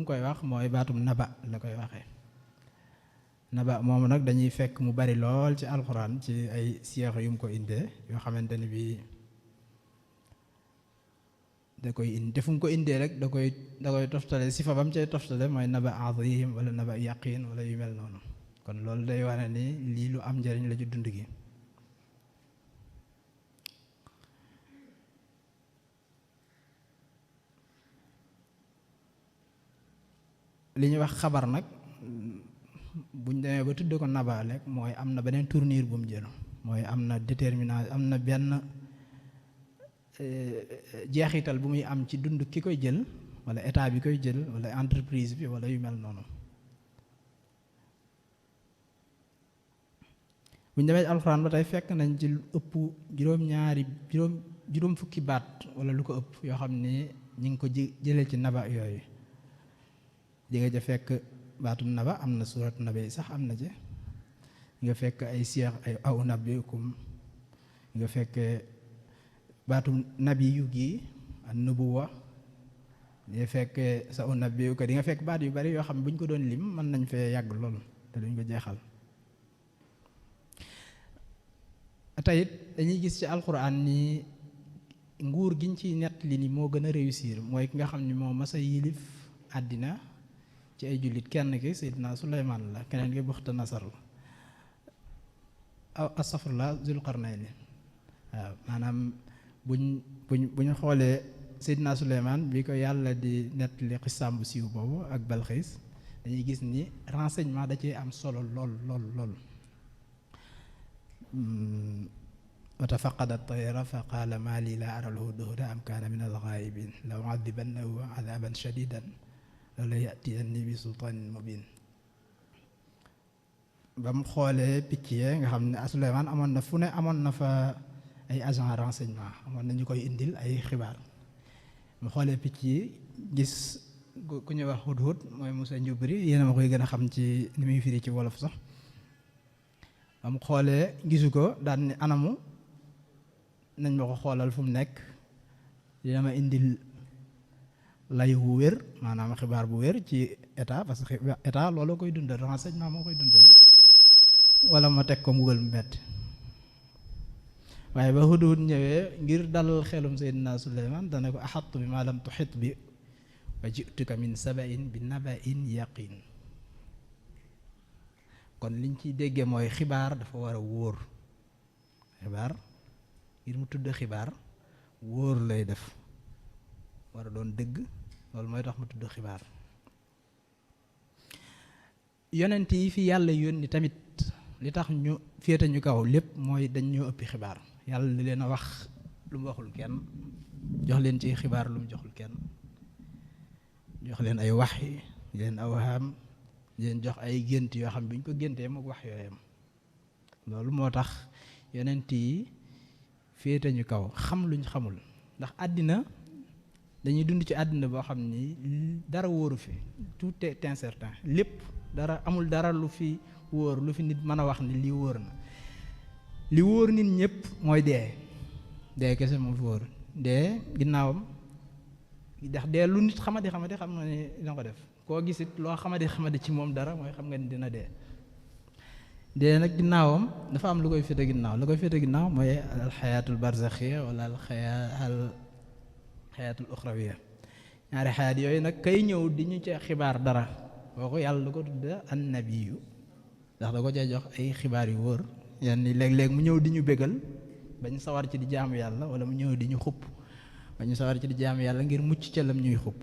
koy wax mooy baatum naba la koy waxee. naba moom nag dañuy fekk mu bari lool ci alxuraan ci ay siyaax yu mu ko indee yoo xamante ni bii da koy indi te fu mu ko indee rek da koy toftale sifa ba mu cay toftale mooy naba azim wala naba yaqin wala yu mel noonu. kon loolu day wane ni lii lu am njëriñ la ci dund gi. li ñuy wax xabar nag buñ demee ba tudd ko nabaale mooy am na beneen tournure bu mu jël mooy am na détermination am na benn jeexital bu muy am ci dund ki koy jël wala état bi koy jël wala entreprise bi wala yu mel noonu. buñ demee alxuraan ba tey fekk nañ ci lu ëpp juróom fukki baat wala lu ko ëpp yoo xam ni ñu ngi ko jëlee ci naba yooyu. di nga ja fekk baatum naba am na surat naba yi sax am na ci nga fekk ay seex ay aw nabbiukum nga fekk baatum nabi yu gi an nubuwa di nga fekk sa aw nabbiuka di nga fekk baat yu bari yoo xam ne bu ñu ko doon lim mën nañ fee yàgg lool te duñ ko jeexal. teyit dañuy gis ci alxuraan ni nguur giñ ciy nett li ni moo gën a réussir mooy ki nga xam ni moo mas a yilif àddina ci ay jullit kenn ki Seydina Suleymaan la keneen ki Buxta Nasar la aw astafurlah Zulqarnayni waaw maanaam buñ xoolee Seydina Suleymaan bi ko yàlla di nettali xisaam bu siiw boobu ak Balxiis dañuy gis ni renseignement da cee am solo lool lool lool. wa tafaqada at-tayra fa qaala maa lii laa ara al-hudhuda am kaana min al-ghaa'ibin la u'adhibannahu 'adhaaban shadiidan la ya'tiyanni bi sultaanin mubiin. ba mu xoolee picc yee nga xam ne Suleymaan amoon na fu ne amoon na fa ay agent renseignement amoon na ñu koy indil ay xibaar mu xoolee picc yi gis ku ñuy wax hudhud mooy Musa Njubri yéen a ma koy gën a xam ci ni muy firi ci wolof sax. ba mu xoolee gisu ko daan ni anamu nañ ma ko xoolal fu mu nekk dina ma indil lay wu wér maanaam xibaar bu wér ci état parce que état loolu koy dundal renseignement moo koy dundal wala ma teg ko mbugal mu metti waaye ba Hudhud ñëwee ngir dalal xelum Seydina Suleymaan dana ko axattu bi ma lam tuxit bi wa ji'tuka min saba'in bi naba'in yaqin. kon liñ ciy déggee mooy xibaar dafa war a wóor xibaar ngir mu tudd xibaar wóor lay def war a doon dëgg loolu mooy tax mu tudd xibaar. yonent yi fi yàlla yónni tamit li tax ñu féete ñu kaw lépp mooy dañ ñoo ëppi xibaar yàlla di leen a wax lu mu waxul kenn jox leen ci xibaar lu mu joxul kenn jox leen ay wax yi leen awhaam leen jox ay gént yoo xam bi ñu ko géntee mook wax yooyam loolu moo tax yonent yi féete ñu kaw xam luñ xamul ndax àddina dañuy dund ci àddina boo xam ni dara wóoru fi tout est incertain lépp dara amul dara lu fi wóor lu fi nit mën a wax ni lii wóor na li wóor nit ñëpp mooy dee kese moo fi wóor dee ginnaawam ndax dee lu nit xamadi xam na ni dina ko def koo gisit loo xamadi ci moom dara mooy xam nga ni dina dee nag ginnaawam dafa am lu koy féete ginnaaw lu koy féete ginnaaw mooy alxayaatul barzaxiya wala alxayaatul uxrawiya ñaari xayaat yooyu nag kay ñëw di ñu ca xibaar dara kooku yàlla da ko tudda annabiyu ndax da ko cay jox ay xibaar yu wóor yenn ni léeg-léeg mu ñëw di ñu bégal bañ sawar ci di jaamu yàlla wala mu ñëw di ñu xupp bañ sawar ci di jaamu yàlla ngir mucc ca lam ñuy xupp.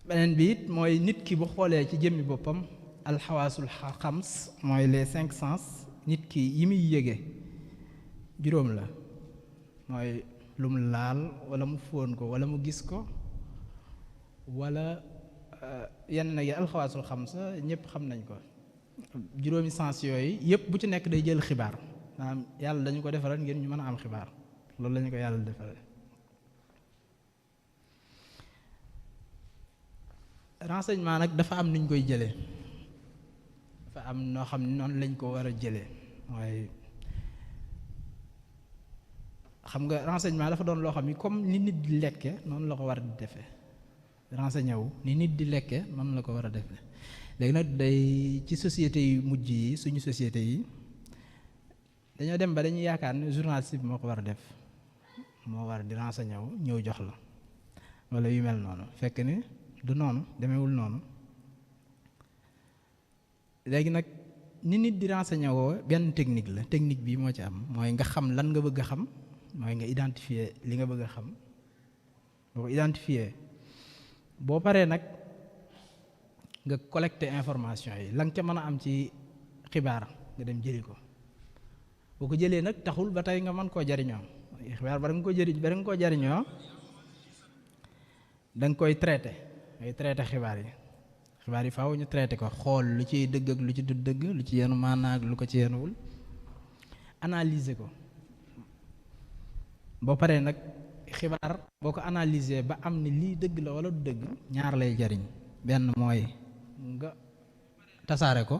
beneen bi it mooy nit ki bu xoolee ci jëmmi boppam alxawaasul xams mooy les 5 sens nit ki yi muy yége juróom la mooy lu mu laal wala mu fóon ko wala mu gis ko wala yenn nag yi alxawaasul xams ñëpp xam nañ ko juróomi sens yooyu yëpp bu ci nekk day jël xibaar maanaam yàlla dañu ko defaral ngir ñu mën a am xibaar loolu lañu ko yàlla defaral renseignement nag dafa am nuñ koy jëlee dafa am noo xam ne noonu lañ ko war a jëlee mooy xam nga renseignement dafa doon loo xam ni comme ni nit di lekke noonu la ko war a di defee renseigné wu ni nit di lekke noonu la ko war a defee léegi nag day ci société yu mujj yi suñu société yi dañoo dem ba dañuy yaakaar ne journaliste bi moo ko war a def moo war a di renseigné wu ñëw jox la wala yu mel noonu fekk ni du noonu demewul noonu léegi nag ni nit di renseigné woo benn technique la technique bi moo ci am mooy nga xam lan nga bëgg a xam mooy nga identifier li nga bëgg a xam boo ko identifier boo paree nag nga collecter information yi la nga ca mën a am ci xibaar nga dem jëli ko boo ko jëlee nag taxul ba tey nga mën koo jariñoo xibaar bari nga koo jariñoo da nga koy traité ngay traité xibaar yi faaw ñu traité ko xool lu ciy dëgg ak lu ci du dëgg lu ci yenu maanaa ak lu ko ci yenuwul analyser ko boo paree nag xibaar boo ko analyser ba am ni lii dëgg la wala du dëgg ñaar lay jariñ benn mooy nga tasaare ko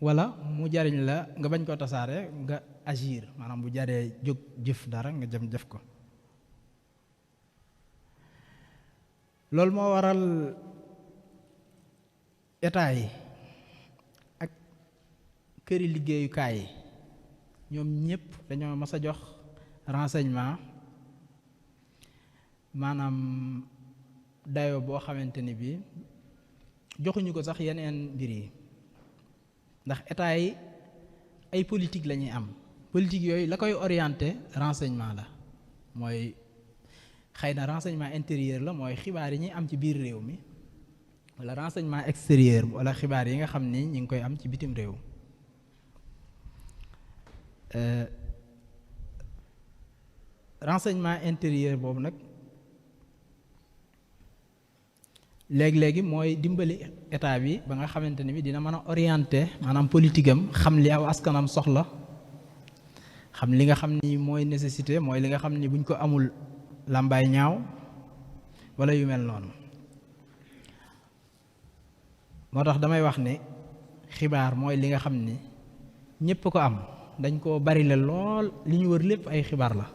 wala mu jariñ la nga bañ koo tasaare nga agir maanaam bu jaree jóg jëf dara nga jëm jëf ko loolu moo waral état yi ak këri liggéeyukaay yi ñoom ñëpp dañoo mas a jox renseignement maanaam dayo boo xamante ni bi joxuñu ko sax yeneen mbir yi ndax état yi ay politique la ñuy am politique yooyu la koy orienté renseignement la mooy xëy na renseignement intérieur la mooy xibaar yi ñuy am ci biir réew mi wala renseignement extérieur wala xibaar yi nga xam ni ñu ngi koy am ci bitim réew renseignement intérieur boobu nag léegi-léegi mooy dimbali état bi ba nga xamante ni bi dina mën a orienté maanaam politique am xam li aw askanam soxla xam li nga xam ni mooy nécessité mooy li nga xam ni buñ ko amul làmbaay ñaaw wala yu mel noonu moo tax damay wax ne xibaar mooy li nga xam ni ñépp ko am dañ koo bari la lool li ñu wër lépp ay xibaar la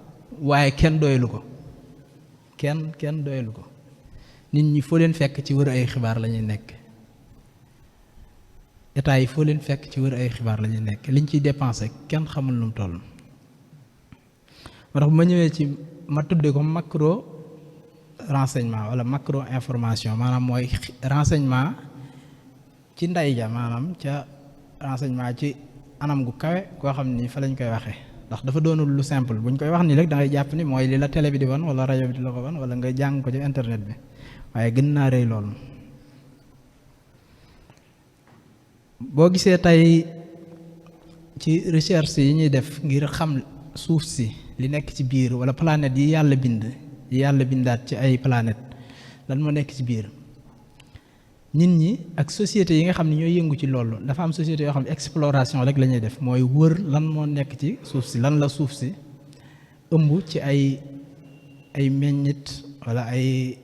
waaye kenn doylu ko kenn doylu ko nit ñi foo leen fekk ci wër ay xibaar la ñuy nekk état yi foo leen fekk ci wër ay xibaar la ñuy nekk liñ ciy dépensé kenn xamul nu mu toll moo tax bu ma ñëwee ci ma tudde ko macro renseignement wala macro information maanaam mooy renseignement ci nday ja maanaam ca renseignement ci anam gu kawe koo xam ni fa lañ koy waxee ndax dafa doonul lu simple buñ koy wax nii rek da ngay jàpp ni mooy li la télé bi di wan wala rajo bi di la ko wan wala nga jàng ko ci internet bi waaye gën naa rëy loolu boo gisee tey ci recherche yi ñuy def ngir xam suuf si li nekk ci biir wala planète yi yàlla bindaat ci ay planète lan moo nekk ci biir nit ñi ak société yi nga xam ne ñooy yëngu ci loolu dafa am société yoo xam ne exploration rek la ñuy def mooy wër lan moo nekk ci suuf si lan la suuf si ëmb ci ay meññit wala ay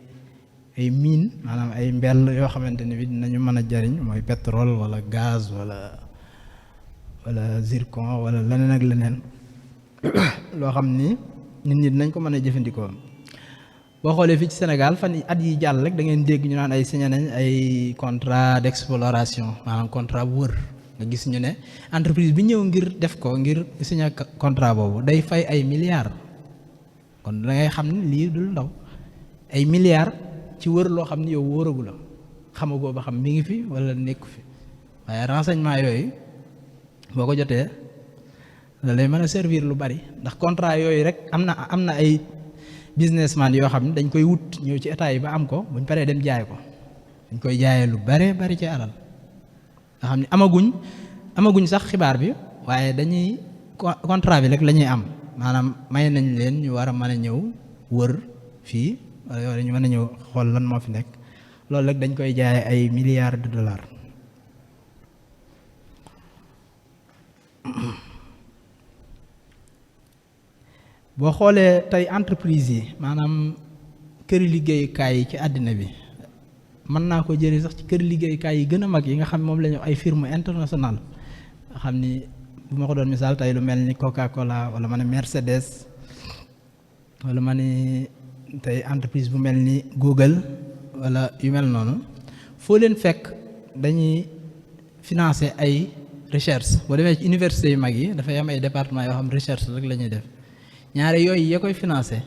mine maanaam ay mbell yoo xamante ne bi dinañu mën a jariñ mooy pétrole wala gaz wala zircon wala leneen ak leneen loo xam ni nit ñi dinañ ko mën a jëfandikoo boo xoolee fii ci Sénégal fan at yi jàll rek da ngeen dégg ñu naan ay signé nañ ay contrat d'exploration maanaam contrat bu wër nga gis ñu ne entreprise bi ñëw ngir def ko ngir signé contrat boobu day fay ay milliards kon da ngay xam ne lii dul ndaw ay milliards ci wër loo xam ne yow wóoragu la xamagoo ba xam mi ngi fi wala nekku fi waaye renseignement yooyu boo ko jotee da lay mën a servir lu bari ndax contrat yooyu rek am na ay businessman yoo xam ne dañ koy wut ñëw ci état yi ba am ko buñ paree dem jaay ko dañ koy jaayee lu bare bari ci alal nga xam ne amaguñ sax xibaar bi waaye dañuy contrat bi rek la ñuy am maanaam may nañ leen ñu war a mën a ñëw wër fii wala ñu mën a ñëw xool lan moo fi nekk loolu rek dañ koy jaayee ay milliards de dollars boo xoolee tey entreprise yi maanaam këri liggéeyukaay yi ci àddina bi mën naa ko jëlee sax ci kër liggéeykaay yi gën a mag yi nga xam moom la ñu ay firme internationale nga xam ni bu ma ko doon misaal tey lu mel ni Coca-Cola wala ma ne Mercedes wala ma ne tey entreprise bu mel ni Google wala yu mel noonu foo leen fekk dañuy financer ay recherche boo demee ci université yu mag yi dafay am ay département yoo xam recherche rek la ñuy def ñaare yooyu ya koy financer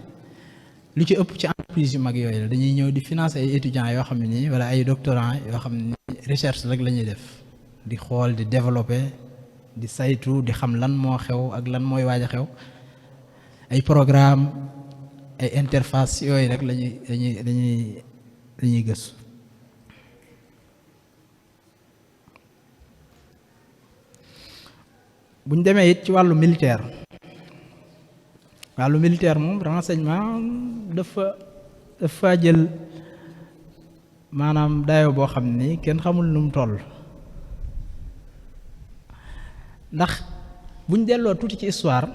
lu ci ëpp ci entreprise yu mag yooyu la dañuy ñëw di financer ay étudiants yoo xam ne nii wala ay doctorants yoo xam ne recherche rek la ñuy def di xool di développer di saytu di xam lan moo xew ak lan mooy waaj a xew ay programme ay interface yooyu rek dañuy gëstu buñ demee it ci wàllu militaire moom renseignement dafa jël maanaam dayo boo xam ni kenn xamul nu mu toll ndax buñ delloo tuuti ci histoire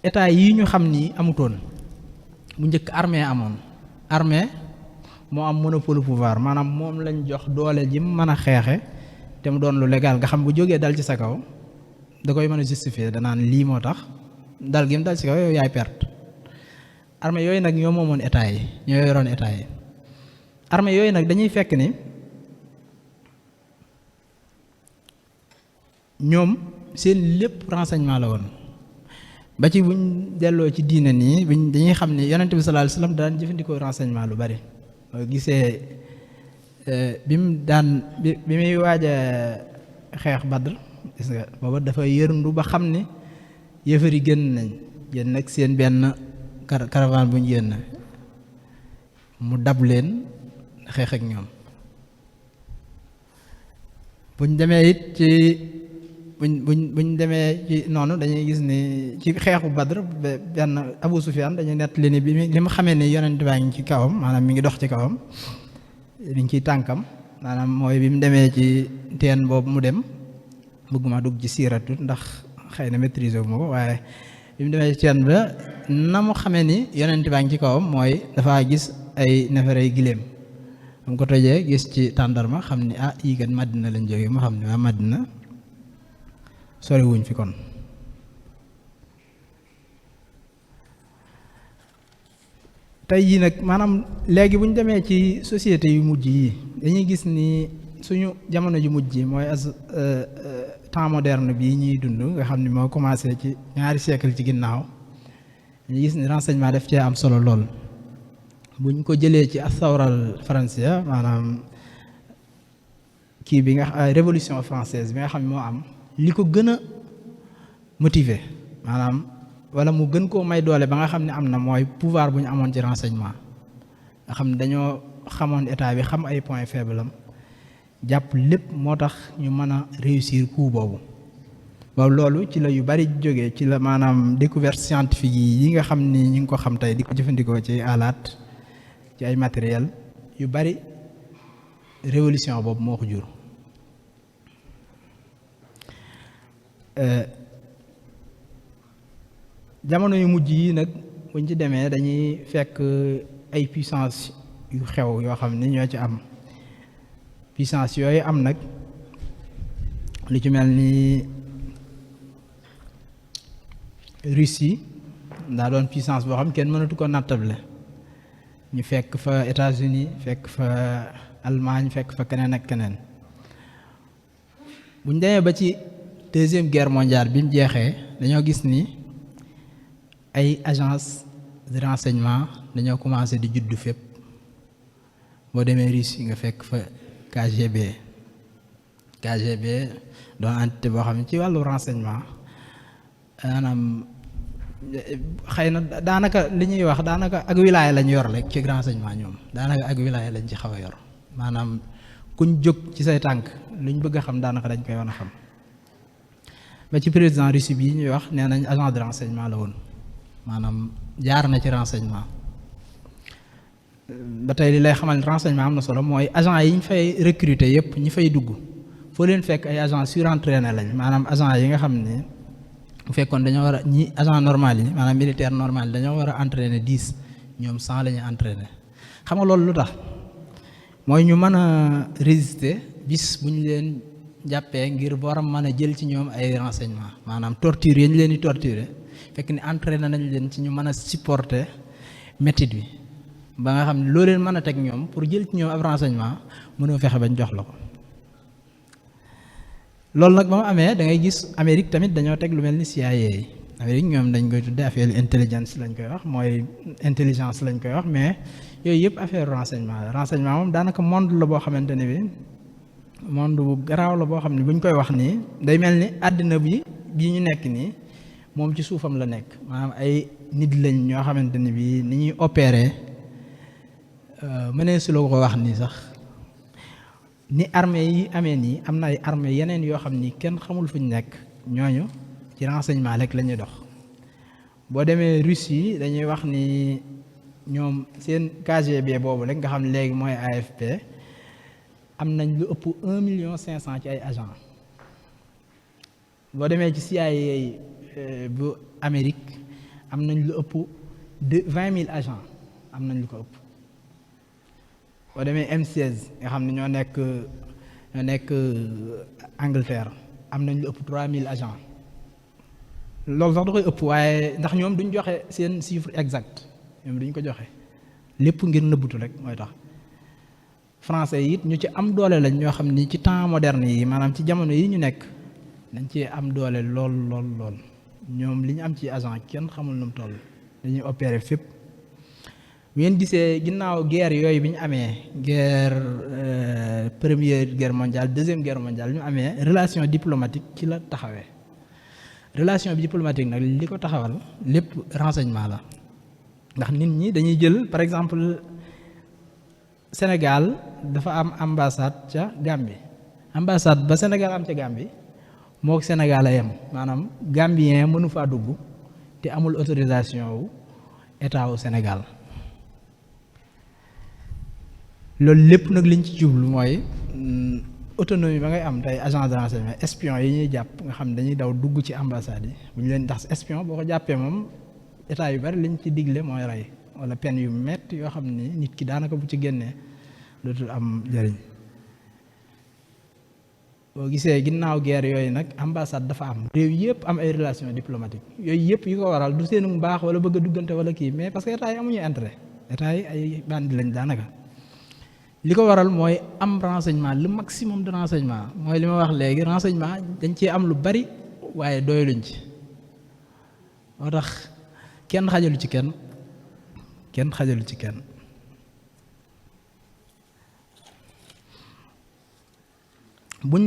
état yi ñu xam ni amutoon bu njëkk armée amoon armée moo am monopole pouvoir maanaam moom lañ jox doole ji mu mën a xeexe te mu doon lu légal nga xam bu jógee dal ci sa kaw da koy mën a justifier danaan lii moo tax dal gi mu dal ci kaw yow yaay perte armée yooyu nag ñoo moomoon état yi ñoo yoroon état yi armée yooyu nag dañuy fekk ni ñoom seen lépp renseignement la woon ba ci buñ delloo ci diine nii dañuy xam ne yonent bi sallallahu alayhi wasallam daan jëfandikoo renseignement lu bari gisee bi muy waaj a xeex Badr gis nga booba dafa yërndu ba xam ne yëfari génn nag seen benn caravane buñ génn mu dab leen xeex ak ñoom buñ demee it ci buñ demee ci noonu dañuy gis ni ci xeexu Badr benn Abu Sufyaan dañuy nettali ni li mu xamee ni yonent baa ngi ci kawam maanaam mi ngi dox ci kawam mi ngi ciy tànkam maanaam mooy bi mu demee ci teen boobu mu dem bëgguma dugg ci siiratu ndax xëy na maîtriser wu ma ko waaye bi mu demee ci teen ba na mu xamee ni yonent baa ngi ci kawam mooy dafa gis ay neefere giléem mu ko tojee gis ci tàndarma xam ni yii kat Madina lañ jógee mu xam ne waa Madina sori wuñ fi kon tey jii nag maanaam léegi bu ñu demee ci société yu mujj yi dañuy gis ni suñu jamono ju mujj yi mooy temps moderne bii ñuy dund nga xam ni moo commencé ci ñaari siècle ci ginnaaw dañuy gis ni renseignement daf cee am solo lool buñ ko jëlee ci asawral français maanaam kii bi nga révolution française bi nga xam ne moo am li ko gën a motiver maanaam wala mu gën koo may doole ba nga xam ne am na mooy pouvoir bu ñu amoon ci renseignement nga xam ne dañoo xamoon état bi xam ay points faibles am jàpp lépp moo tax ñu mën a réussir coup boobu loolu ci la yu bari jógee ci la maanaam découverte scientifique yi nga xam ni ñu ngi ko xam tey di ko jëfandikoo ci alaat ci ay matériel yu bari révolution boobu moo ko jur jamono yu mujj yi nag buñ ci demee dañuy fekk ay puissance yu xew yoo xam ni ñoo ci am puissance yooyu am nag lu ci mel ni Russie daa doon puissance boo xam kenn mënatu ko nattable ñu fekk fa États-Unis fekk fa Allemagne fekk fa keneen ak keneen buñ demee ba ci deuxième guerre mondiale bi mu jeexee dañoo gis ni ay agence de renseignement dañoo commencé di juddu fépp boo demee Russie nga fekk fa KGB doon entité boo xam ne ci wàllu renseignement maanaam xëy na daanaka li ñuy wax daanaka ak wilaaya lañ yor rek ci renseignement ñoom daanaka ak wilaaya lañ ci xaw a yor maanaam kuñ jóg ci say tànk luñ bëgg a xam daanaka dañ koy wan a xam ba ci président Russie bii ñuy wax nee nañ agent de renseignement la woon maanaam jaar na ci renseignement ba tey li lay xamal renseignement am na solo mooy agent yi ñu fay recruter yëpp ñi fay dugg foo leen fekk ay agent surentraîné lañ maanaam agent yi nga xam ne bu fekkoon dañoo war a ñi agent normal yi maanaam militaire normal yi dañoo war a entraîner 10 ñoom 100 la ñuy entraîner xam nga loolu lu tax mooy ñu mën a résister bis bu ñu leen jàppee ngir borom mën a jël ci ñoom ay renseignement maanaam torture yi ñu leen di torturer fekk ni entraîné nañ leen ci ñu mën a supporter métit bi ba nga xam ne loo leen mën a teg ñoom pour jël ci ñoom ab renseignement mënoo fexe bañ jox la ko. loolu nag ba mu amee da ngay gis Amérique tamit dañoo teg lu mel ni CIA yi Amérique ñoom dañ koy tudde affaire intelligence lañ koy wax mooy intelligence lañ koy wax mais yooyu yëpp affaire renseignement la renseignement moom daanaka monde la boo xamante ne bi monde bu garaaw la boo xam ne bu ñu koy wax nii day mel ni àddina bi bii ñu nekk nii moom ci suufam la nekk maanaam ay nit lañ ñoo xamante ne bi ni ñuy opérer mënee su la ko wax nii sax ni armée yi amee nii am na ay armée yeneen yoo xam ni kenn xamul fu ñu nekk ñooñu ci renseignement rek la ñuy dox boo demee Russie yi dañuy wax ni ñoom seen KGB boobu rek nga xam ne léegi mooy AFP am nañ lu ëpp 1,5 million ci ay agents boo demee ci CIA bu Amérique am nañ lu ëpp 20,000 agents am nañ lu ko ëpp boo demee M16 nga xam ne ñoo nekk Angleterre am nañ lu ëpp 3,000 agents loolu sax da koy ëpp waaye ndax ñoom duñ joxe seen chiffre exact ñoom duñ ko joxe lépp ngir nëbbutu rek mooy tax français yi it ñu ci am doole lañ ñoo xam ni ci temps moderne yi maanaam ci jamono yi ñu nekk dañ ci am doole lool ñoom li ñu am ci agent kenn xamul nu mu toll dañuy opérer fépp. bu ngeen gisee ginnaaw guerre yooyu bi ñu amee guerre première guerre mondiale deuxième guerre mondiale ñu amee relation diplomatique ci la taxawee relation diplomatique nag li ko taxawal lépp renseignement la ndax nit ñi dañuy jël par exemple Sénégal dafa am ambassade ca Gambie ambassade ba Sénégal am ca Gambie moo Sénégal a yem maanaam Gambien mënu faa dugg te amul autorisation wu état wu Sénégal. loolu lépp nag liñ ci jublu mooy autonomie ba ngay am tey agent de renseignement espion yi ñuy jàpp nga xam ne dañuy daw dugg ci ambassade yi bu ñu leen ndax espion boo ko jàppee moom état yu bari liñ ci digle mooy rey wala peine yu metti yoo xam ni nit ki daanaka bu ci génnee dootul am njëriñ boo gisee ginnaaw guerre yooyu nag ambassade dafa am réew yëpp am ay relation diplomatique yooyu yëpp yi ko waral du seenu mbaax wala bëgg a duggante wala kii mais parce que état yi amuñu intérêt état yi ay bandi lañ daanaka li ko waral mooy am renseignement le maximum de renseignement mooy li ma wax léegi renseignement dañ cee am lu bari waaye doyluñ ci moo tax kenn xajalu ci kenn xajalu ci kenn buñ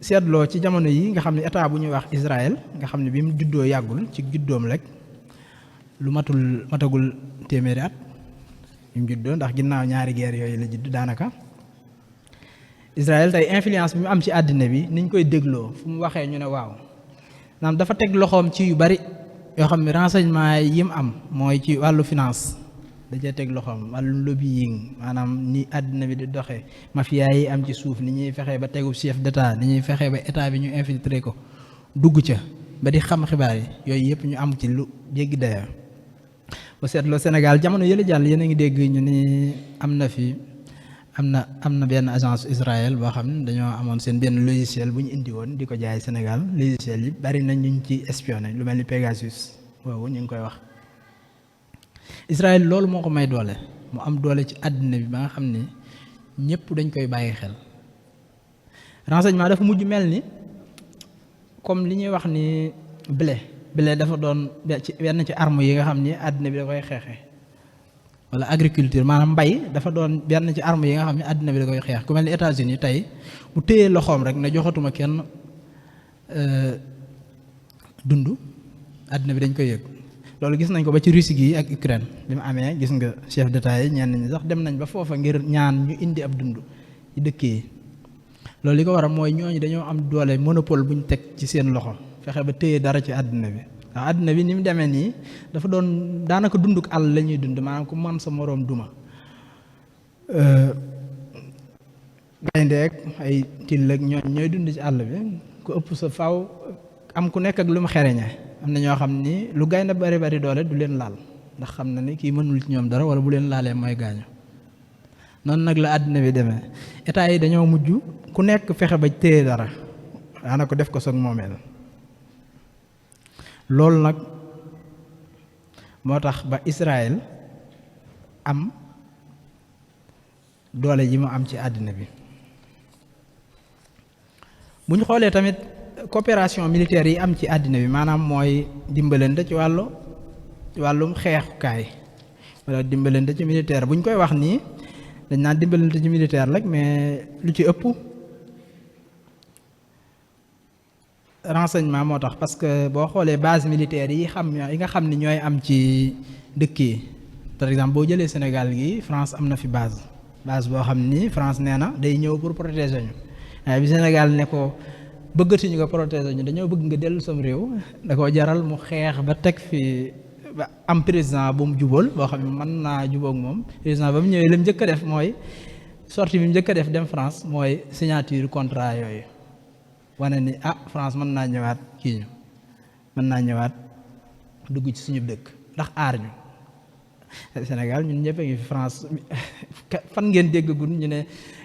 seetloo ci jamono yi nga xam ne état bu ñuy wax Israël nga xam ne bi mu juddoo yàggul ci juddoom rek lu matagul téeméeri at bi mu juddoo ndax ginnaaw ñaari guerre yooyu la judd daanaka Israël tey influence bi mu am ci àddina bi niñ koy dégloo fu mu waxee ñu ne waaw naam dafa teg loxoom ci yu bari yoo xam ne renseignement yi mu am mooy ci wàllu finance da cee teg loxoom wàllu lobbying maanaam ni àddina bi di doxee mafia yi am ci suuf ni ñuy fexee ba tegu chef d'état ni ñuy fexee ba état bi ñu infiltré ko dugg ca ba di xam xibaar yi yooyu yëpp ñu am ci lu jéggi dayoo ba seetloo Sénégal jamono yële jàll yéen a ngi dégg ñu ni am na benn agence Israël boo xam ne dañoo amoon seen benn logiciel bu ñu indi woon di ko jaay Sénégal logiciel yi bari nañ ñu ci espionné lu mel ni Pegasus boobu ñu ngi koy wax Israël loolu moo ko may doole mu am doole ci àddina bi ba nga xam ni ñëpp dañ koy bàyyi xel renseignement dafa mujj mel ni comme li ñuy wax ni blé dafa doon benn ci arme yi nga xam ni àddina bi da koy xeexee wala agriculture maanaam mbay dafa doon benn ci arme yi nga xam ne àddina bi da koy xeex ku mel ni États-Unis tey mu téye loxoom rek ne joxatuma kenn dund àddina bi dañ koy yëg loolu gis nañ ko ba ci Russie gi ak Ukraine bi mu amee gis nga chef d'état yi ñenn ñi sax dem nañ ba foofa ngir ñaan ñu indi ab dund ci dëkk yi loolu li ko waral mooy ñooñu dañoo am doole monopole bu ñu teg ci seen loxo fexe ba téye dara ci àddina bi waaw àddina bi ni mu demee nii dafa doon daanaka dunduk àll la ñuy dund maanaam ku man sa moroom duma gayndeek ay till ak ñooy dund ci àll bi ku ëpp sa faw am ku nekk ak lu mu xereñe am na ñoo xam ni lu gaynde bari doole du leen laal ndax xam na ni kii mënul ci ñoom dara wala bu leen laalee mooy gaañu noonu nag la àddina bi demee état yi dañoo mujj ku nekk fexe ba téye dara daanaka def ko soog moomeel loolu nag moo tax ba Israël am doole ji mu am ci àddina bi bu ñu xoolee tamit coopération militaire yi am ci àddina bi maanaam mooy dimbalante ci wàllum xeexukaay wala dimbalante ci militaire bu ñu koy wax nii dañ naan dimbalante ci militaire rek mais lu ci ëpp renseignement moo tax parce que boo xoolee base militaire yi nga xam ni ñooy am ci dëkk yi par exemple boo jëlee Sénégal gi France am na fi base boo xam ni France nee na day ñëw pour protéger ñu waaye bi Sénégal ne ko bëggatuñu ko protéger ñu dañoo bëgg nga dellu sam réew da koo jaral mu xeex ba teg fi ba am président bu mu jubóol boo xam ne mën naa jubóog moom président ba mu ñëwee la mu njëkk a def mooy sortie bi mu njëkk a def dem France mooy signature contrat yooyu wane ni France mën naa ñëwaat kii ñu mën naa ñëwaat dugg ci suñu dëkk ndax aar ñu Sénégal ñun ñëpp a ngi fi France fan ngeen déggagun ñu ne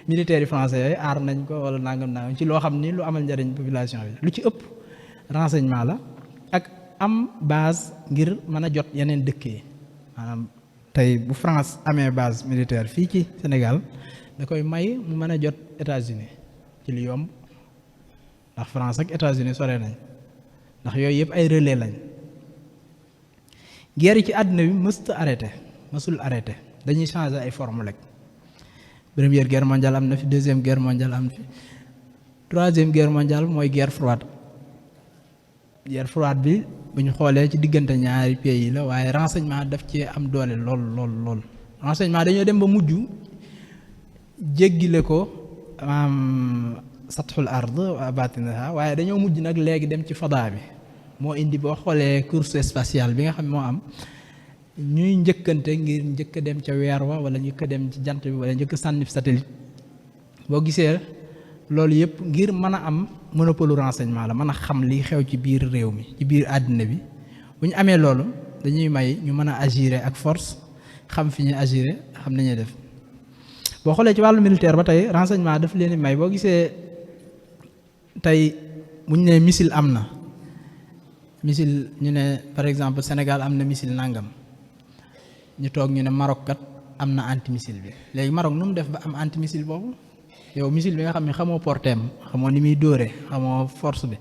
militaires yi français yooyu aar nañ ko wala nangam ci loo xam ni lu amal njëriñ population bi lu ci ëpp renseignement la ak am base ngir mën a jot yeneen dëkk yi maanaam tey bu France amee base militaire fii ci Sénégal da koy may mu mën a jot États-Unis ci lu yomb ndax France ak États-Unis sore nañ ndax yooyu yëpp ay relais lañ guerre yi ci àddina bi mësul arrêté dañuy changer ay forme rek première guerre mondiale am na fi deuxième guerre mondiale am na fi troisième guerre mondiale mooy guerre froide bi bu ñu xoolee ci diggante ñaari pays la waaye renseignement daf ci am doole lool renseignement dañoo dem ba mujj jéggile ko satxul ard wa batinaha waaye dañoo mujj nag léegi dem ci fadaa bi moo indi boo xoolee course spatiale bi nga xam moo am ñuy njëkkante ngir njëkk a dem ca weer wa wala njëkk a dem ci jant bi wala njëkk a sànni satellite boo gisee loolu yëpp ngir mën a am monopole renseignement la mën a xam li xew ci biir réew mi ci biir àddina bi bu ñu amee loolu dañuy may ñu mën a agir ak force xam fi ñuy agir xam nañuy def boo xoolee ci wàllu militaire ba tey renseignement daf leen di may boo gisee tey bu ñu nee missile am na missile ñu ne par exemple Sénégal am na missile nangam ñu toog ñu ne Maroc kat am na antimissile bi léegi Maroc nu mu def ba am antimissile boobu yow missile bi nga xam ne xamoo porteem xamoo ni muy dóore xamoo force bi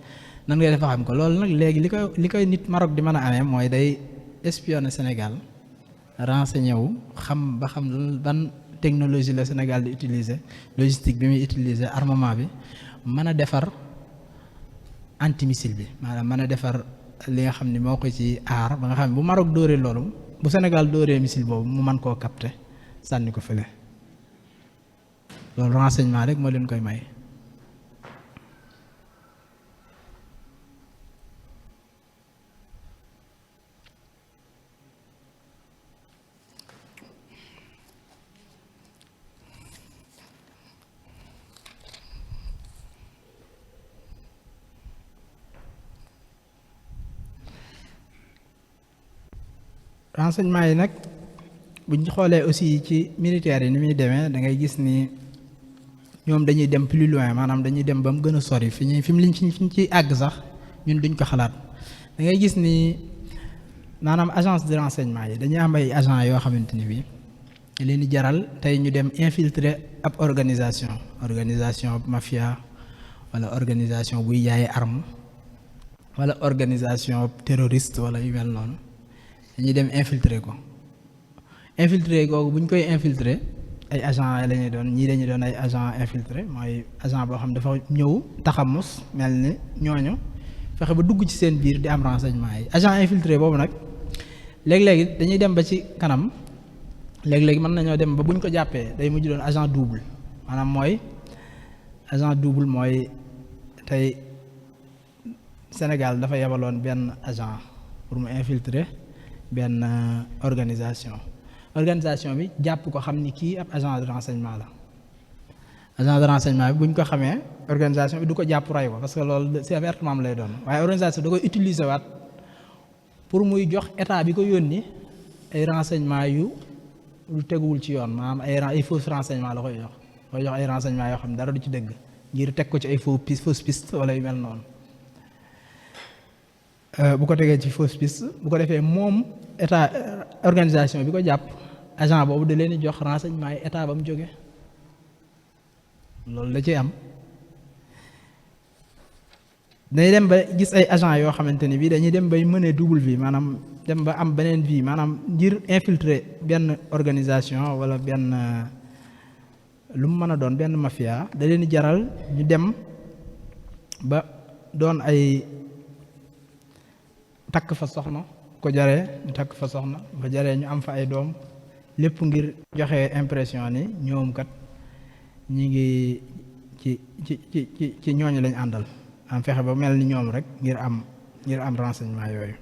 nan ngay defa xam ko loolu nag léegi li koy nit Maroc di mën a amee mooy day espionner Sénégal renseigné wu xam ba xam ban technologie la Sénégal di utiliser logistique bi muy utiliser armement bi mën a defar antimissile bi maanaam mën a defar li nga xam ni moo ko ci aar ba nga xam ne bu Maroc dóoree loolu bu Sénégal dóoree missile boobu mu mën koo capter sànni ko fële loolu renseignement rek moo leen koy may. renseignement yi nag bu ñu xoolee aussi ci militaires yi ni muy demee da ngay gis ni ñoom dañuy dem plus loin maanaam dañuy dem ba mu gën a sori fi mu liñ fi ñu ciy àgg sax ñun duñ ko xalaat da ngay gis ni maanaam agence de renseignement yi dañuy am ay agents yoo xamante ni bii leen di jaral tey ñu dem infiltrer ab organisation mafia wala organisation buy jaay arme wala organisation terroriste wala yu mel noonu dañuy dem infiltrer ko googu bu ñu koy infiltrer ay agent la ñuy doon ñii dañuy doon ay agent infiltré mooy agent boo xam dafa ñëw taxamus mel ni ñooñu fexe ba dugg ci seen biir di am renseignement yi agent infiltré boobu nag léeg-léegi dañuy dem ba ci kanam léeg-léegi mën nañoo dem ba bu ñu ko jàppee day mujj doon agent double maanaam mooy agent double mooy tey Sénégal dafa yebaloon benn agent pour mu infiltrer benn organisation bi jàpp ko xam ni kii ab agent de renseignement la agent de renseignement bi bu ñu ko xamee organisation bi du ko jàpp ray ko parce que loolu ci avertissement lay doon waaye organisation da koy utiliser waat pour muy jox état bi ko yónni ay renseignement yu lu teguwul ci yoon maanaam ay faux renseignement la koy jox ay renseignement yoo xam ne dara du ci dëgg ngir teg ko ci ay fausse piste wala yu mel noonu. Bu ko tegee ci fausse piste bu ko defee moom état organisation bi ko jàpp agent boobu da leen di jox renseignement yi état ba mu jóge loolu da ciy am. dañuy dem ba gis ay agent yoo xamante ni bii dañuy dem bay mënee double vie maanaam dem ba am beneen vie maanaam ngir infiltrer benn organisation wala benn lu mu mën a doon benn mafia da leen di jaral ñu dem ba doon ay takk fa soxna ko jaree ñu takk fa soxna ko jaree ñu am fa ay doom lépp ngir joxe impression ni ñoom kat ñi ngi ci ñooñu lañ àndal am fexe ba mel ni ñoom rek ngir am renseignement yooyu.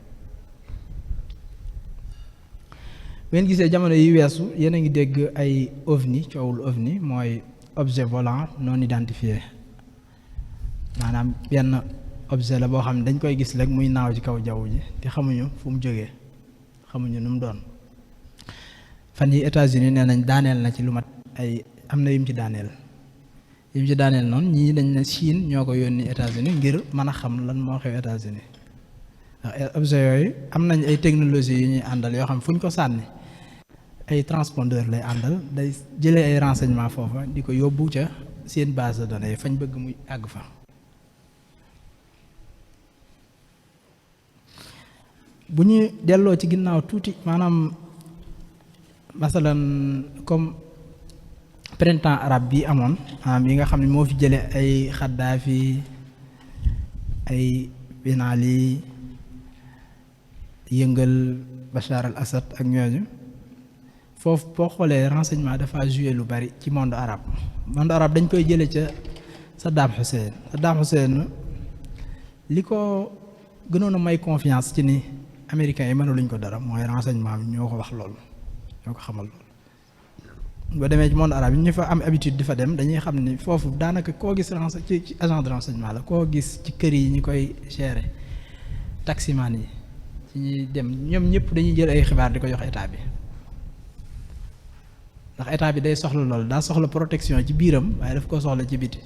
ngeen gisee jamono yi weesu yéen a ngi dégg ay OVNI coowul OVNI mooy objet volant non identifié maanaam benn objet la boo xam ne dañ koy gis rek muy naaw ci kaw jaww ji te xamuñu fu mu jógee xamuñu nu mu doon. fan yi États-Unis nee nañ daaneel na ci lu mat ay am na yum ci daaneel noonu ñii dañ ne Chine ñoo ko yónni États-Unis ngir mën a xam lan moo xew États-Unis ndax objet yooyu am nañ ay technologie yu ñuy àndal yoo xam fu ñu ko sànni ay transpondeur lay àndal day jëlee ay renseignement foofa di ko yóbbu ca seen base de données fañ bëgg muy àgg fa. bu ñu delloo ci ginnaaw tuuti maanaam masalan comme printemps arabe bi amoon yi nga xam ne moo fi jëlee ay Kadhafi ay Ben Ali yëngal Bachar al Assad ak ñooñu foofu boo xoolee renseignement dafa joué lu bari ci monde arabe dañ koy jëlee ca Saddam Hussein li ko gënoon a may confiance ci ni américains yi mënuluñ ko dara mooy renseignement bi ñoo ko wax loolu ñoo ko xamal loolu. boo demee ci monde arabe yi ñu fa am habitude di fa dem dañuy xam ni foofu daanaka koo gis ci agent de renseignement la koo gis ci kër yi ñu koy gérer taximan yi ci ñuy dem ñoom ñëpp dañuy jël ay xibaar di ko jox état bi ndax état bi day soxla loolu daa soxla protection ci biiram waaye daf koo soxla ci biti.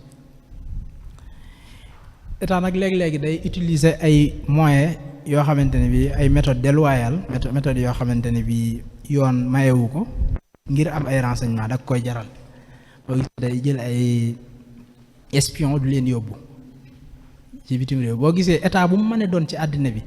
état nag léegi-léegi day utiliser ay moyens yoo xamante ne bi ay méthodes déloyales méthodes yoo xamante ne bi yoon mayewu ko ngir am ay renseignement da koy jaral boo gis day jël ay espion du leen yóbbu ci bitim réew. boo gisee état bu mu mën a doon ci àddina bi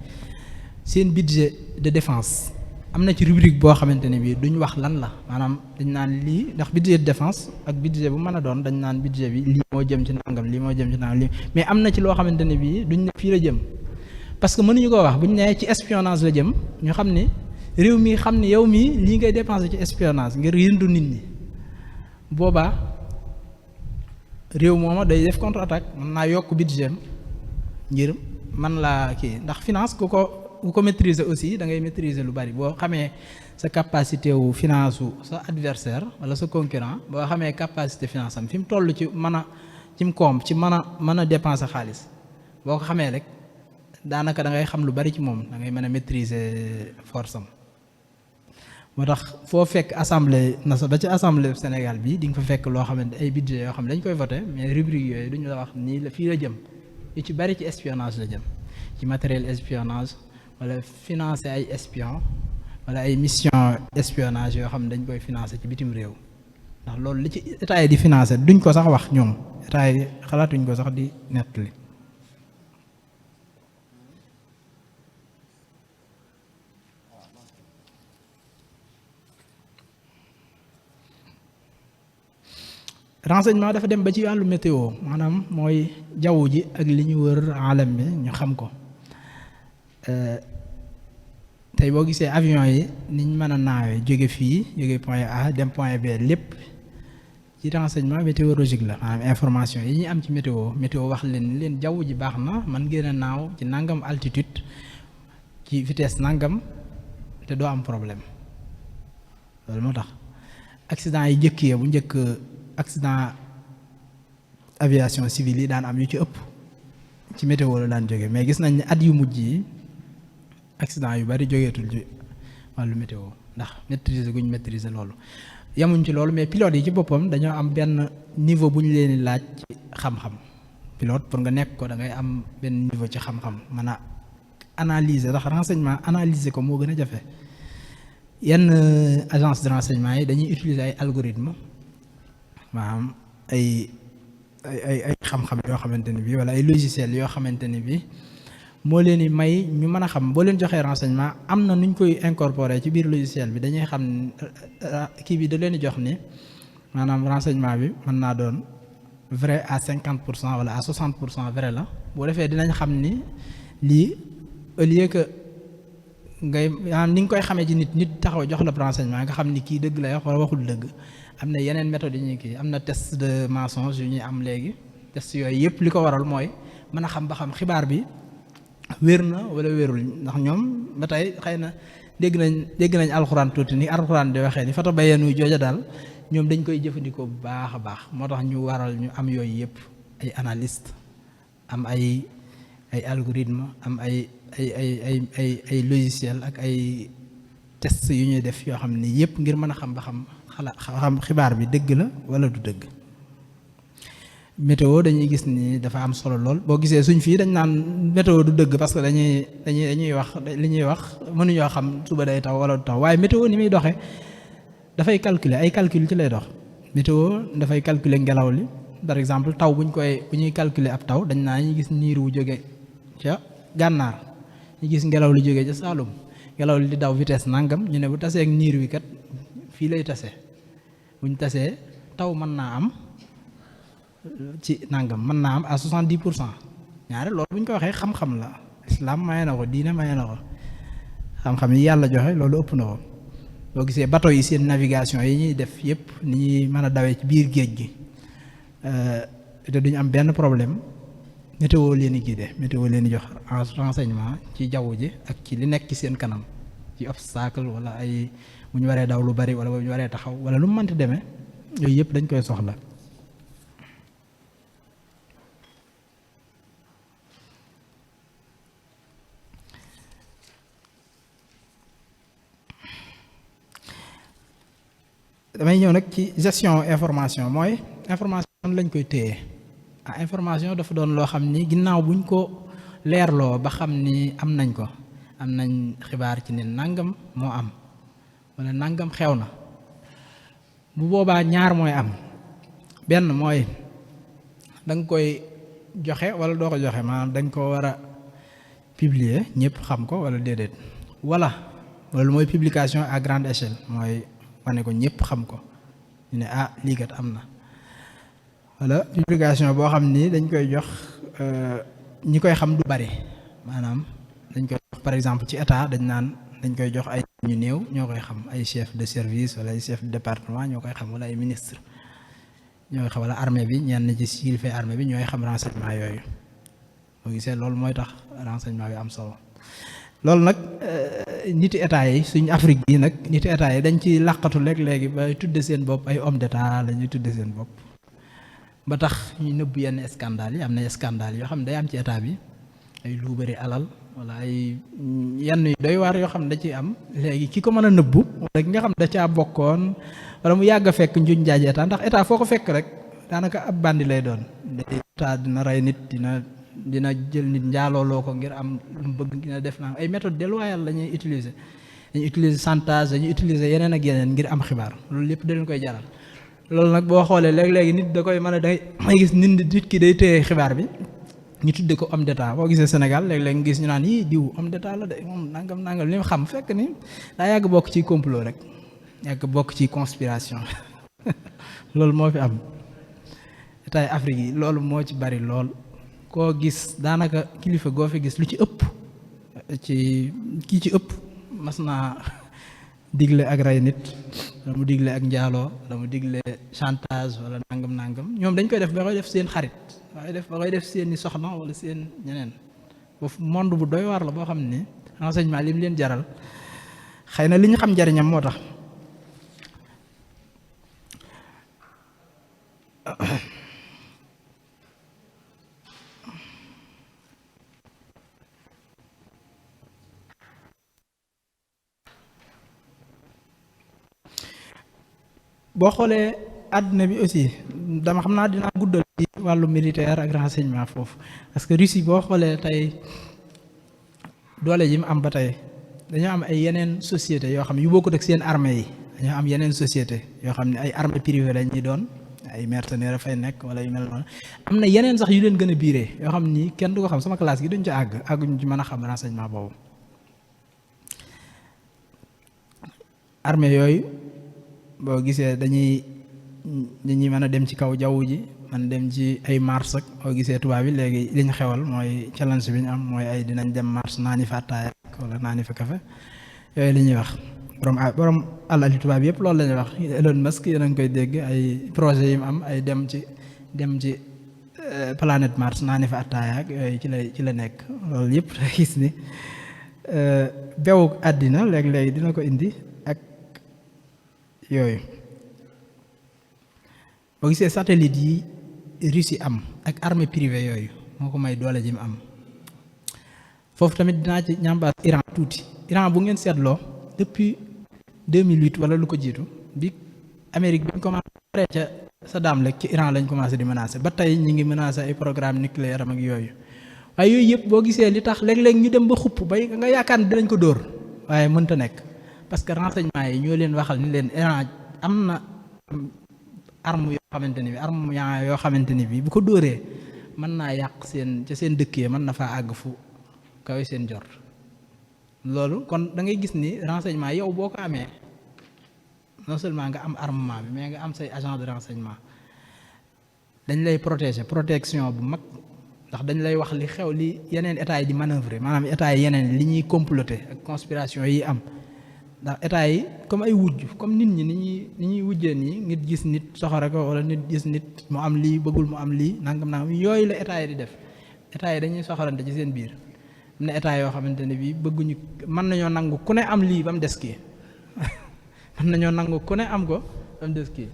seen budget de défense am na ci rubrique boo xamante ne bii duñ wax lan la maanaam dañ naan lii ndax budget de défense ak budget bu mën a doon dañ naan budget bi lii moo jëm ci nangam lii moo jëm ci nangam lii mais am na ci loo xamante ne bii duñ ne fii la jëm parce que mënuñu ko wax buñ nee ci espionnage la jëm ñu xam ni réew mi xam ni yow mii lii ngay dépensé ci espionnage ngir yëndu nit ñi boobaa réew mooma day def contre attaque mën naa yokk budget ngir man laa kii ndax finance ku ko maîtriser aussi da ngay maîtriser lu bari boo xamee sa capacité wu finance wu sa adversaire wala sa concurrent boo xamee capacité finance am fi mu toll ci mën a cim koom ci mën a dépenser xaalis boo ko xamee rek daanaka da ngay xam lu bari ci moom da ngay mën a maîtriser force am. moo tax foo fekk assemblée ba ci assemblée Sénégal bi di nga fa fekk loo xamante ay budget yoo xam ne dañ koy voté mais rubrique yooyu duñu la wax nii la fii la jëm yu ci bari ci espionnage la jëm ci matériel espionnage wala financer ay espion wala ay mission espionnage yoo xam ne dañ koy financer ci bitim réew ndax loolu li ci état yi di financer duñ ko sax wax ñoom état yi xalaatuñ ko sax di nettali. renseignement dafa dem ba ci wàllu météo maanaam mooy jaww ji ak li ñu wër alam bi ñu xam ko tey boo gisee avion yi niñ mën a naawee jóge point A dem point B lépp ci renseignement météorologique la maanaam information yi ñu am ci météo wax leen jaww ji baax na man ngeen a naaw ci nangam altitude ci vitesse nangam te doo am problème loolu moo tax accident yi njëkkee bu njëkk accident aviation civile yi daan am yu ci ëpp ci météo la daan jóge mais gis nañ ne at yu mujj yi accident yu bari jógeetul ci wàllu météo ndax maîtriser guñ maîtriser loolu. yemuñ ci loolu mais pilote yi ci boppam dañoo am benn niveau bu ñu leen di laaj ci xam-xam. pilote pour nga nekk ko da ngay am benn niveau ci xam-xam mën a analyser ndax renseignement analyser ko moo gën a jafe. yenn agence de renseignement yi dañuy utiliser ay algorithme maanaam ay xam-xam yoo xamante ne bii wala ay logiciel yoo xamante ne bii moo leen di may ñu mën a xam boo leen joxee renseignement am na nuñ koy incorporer ci biir logiciel bi dañuy xam kii bi da leen di jox ni maanaam renseignement bi mën naa doon vrai à 50% wala à 60% vrai la boo defee dinañ xam ni lii au lieu que ngay maanaam ni nga koy xamee ci nit taxaw jox la renseignement nga xam ni kii dëgg la wax wala waxul dëgg am na yeneen méthode yi ñuy kii am na test de mensonge yu ñuy am léegi test yooyu yëpp li ko waral mooy mën a xam ba xam xibaar bi wér na wala wérul ndax ñoom ba tey xëy na dégg nañ alxuraan tuuti ni alxuraan di waxee ni fata bayeenu jooja daal ñoom dañ koy jëfandikoo bu baax a baax moo tax ñu waral ñu am yooyu yëpp ay analyste am ay algorithme am ay logiciel ak ay test yu ñuy def yoo xam ne yëpp ngir mën a xam ba xam xibaar bi dëgg la wala du dëgg. météo dañuy gis ni dafa am solo lool boo gisee suñ fii dañ naan météo du dëgg parce que dañuy wax li ñuy wax mënuñoo xam suba day taw wala du taw waaye météo ni muy doxee dafay calculer ay calcul ci lay dox. météo dafay calculer ngelaw li par exemple taw bu ñuy calculer ab taw dañ naa ñu gis niir wu jóge ca gànnaar ñu gis ngelaw li jóge ca Saalum ngelaw li di daw vitesse nangam ñu ne bu tasee ak niir wi kat fii lay tase buñ tasee taw mën naa am ci nangam mën naa am à 70% ñaare loolu bu ñu ko waxee xam-xam la islam maye na ko diine maye na ko xam-xam yi yàlla joxe loolu ëpp na ko boo gisee bateau yi seen navigation yi ñuy def yëpp ni ñuy mën a dawee ci biir géej gi te duñu am benn problème météo leen di guidé météo leen di jox renseignement ci jaww ji ak ci li nekk ci seen kanam ci obstacle wala ay bu ñu waree daw lu bari wala bu ñu waree taxaw wala lu mu mënti demee yooyu yëpp dañ koy soxla. damay ñëw nag ci gestion information mooy information lañ koy téye information dafa doon loo xam ni ginnaaw buñ ko leerloo ba xam ni am nañ ko am nañ xibaar ci ne nangam moo am wala nangam xew na bu boobaa ñaar mooy am benn mooy da nga koy joxe wala doo ko joxe maanaam dañ ko war a publier ñëpp xam ko wala déedéet wala loolu mooy publication à grande échelle mooy wane ko ñëpp xam ko ñu ne lii kat am na wala publication boo xam ni dañ koy jox ñi koy xam du bari maanaam dañ koy jox par exemple ci état dañ koy jox ay ñu néew ñoo koy xam ay chef de service wala ay chef de département ñoo koy xam wala ay ministre ñoo koy xam wala armée bi ñenn ci kilifa armée bi ñooy xam renseignement yooyu boo gisee loolu mooy tax renseignement bi am solo loolu nag niti état yi suñu Afrique yi nag niti état yi dañ ci làqatu léegi ba tudde seen bopp ay homme d'état la ñuy tudde seen bopp ba tax ñu nëbb yenn scandale yi am na scandale yoo xam ne day am ci état bi ay lu bari alal wala ay yenn yu doy waar yoo xam ne da ciy am léegi ki ko mën a nëbbu wala ki nga xam ne da caa bokkoon wala mu yàgg a fekk njuñ njaaj état ndax état foo ko fekk rek daanaka ab bandi lay doon état dina rey nit dina jël nit njaalooloo ko ngir am lu mu bëgg dina def naa ay méthode déloyale la ñuy utiliser dañuy utiliser chantage dañuy utiliser yeneen ak yeneen ngir am xibaar loolu lépp da leen koy jaral loolu nag boo xoolee léegi nit da koy mën a day gis nit ki day téye xibaar bi ñu tudde ko homme d'état boo gisee Sénégal léeg-léeg nga gis ñu naan yii diw homme d'état la de moom nangam li mu xam fekk ni daa yàgg bokk ci complot rek yàgg bokk ci conspiration loolu moo fi am état yi Afrique yi loolu moo ci bari lool koo gis daanaka kilifa goo fi gis lu ci ëpp kii ci ëpp mas naa digle ak rey nit wala mu digle ak njaaloo wala mu digle chantage wala nangam ñoom dañ koy def ba koy def seen xarit ba koy def seen i soxna wala seen ñeneen boofu monde bu doy waar la boo xam ne renseignement li mu leen jaral xëy na li ñu xam njariñam moo tax boo xoolee àdduna bi aussi dama xam naa dinaa guddal ci wàllu militaire ak renseignement foofu parce que Russie boo xoolee tey doole ji mu am ba tey dañoo am ay yeneen société yoo xam ne yu bokkut ak seen armée yi dañoo am yeneen société yoo xam ne ay armée privée lañ ñuy doon ay mercenaires fay nekk wala yu mel noonu am na yeneen sax yu leen gën a biiree yoo xam ni kenn du ko xam sama classe gi duñ ci àgguñ ci mën a xam renseignement boobu armée yooyu boo gisee dañuy mën a dem ci kaw jaww ji man dem ci ay mars ak boo gisee tubaab bi léegi li ñu xewal mooy challenge bi ñu am mooy ay dinañ dem mars naani fa attaaya wala naani fa café yooyu li ñuy wax borom alali tubaab yëpp loolu la ñuy wax Elon Musk yéen a ngi koy dégg ay projet yi mu am ay dem ci planète Mars naani fa attaaya ak yooyu ci la nekk loolu yëpp da gis ni bewu àddina léeg-léeg dina ko indi ak yooyu boo gisee satellite yi Russie am ak armée privée yooyu moo ko may doole ji mu am foofu tamit dinaa ci ñambaas Iran tuuti Iran bu ngeen seetloo depuis 2008 wala lu ko jiitu bi Amérique bi ñu commencé ca Saddam rek ci Iran lañ commencé di menacer ba tey ñi ngi menacer ay programme nucléaire am ak yooyu waaye yooyu yëpp boo gisee li tax léeg-léeg ñu dem ba xupp bay nga yaakaar ne dinañ ko dóor waaye mënta nekk parce que renseignement yi ñoo leen waxal ni leen Iran am na arme yoo xamante ni bi arme yoo xamante ni bi bu ko dóoree mën naa yàq seen dëkk yi mën na faa àgg fu kawe seen jort loolu kon da ngay gis ni renseignement yow boo ko amee non seulement nga am armement bi mais nga am say agent de renseignement dañ lay protéger protection bu mag ndax dañ lay wax li xew li yeneen état yi di manœuvrer maanaam état yi yeneen li ñuy comploter ak conspiration yi am ndax état yi comme ay wujj comme nit ñi ni ñuy wujjee nii nit gis nit soxore ko wala nit gis nit mu am lii bëggul mu am lii nangam yooyu la état yi di def état yi dañuy soxorante ci seen biir am na état yoo xamante ne bii bëgguñu mën nañoo nangu ku ne am lii ba mu des kii mën nañoo nangu ku ne am ko ba mu des kii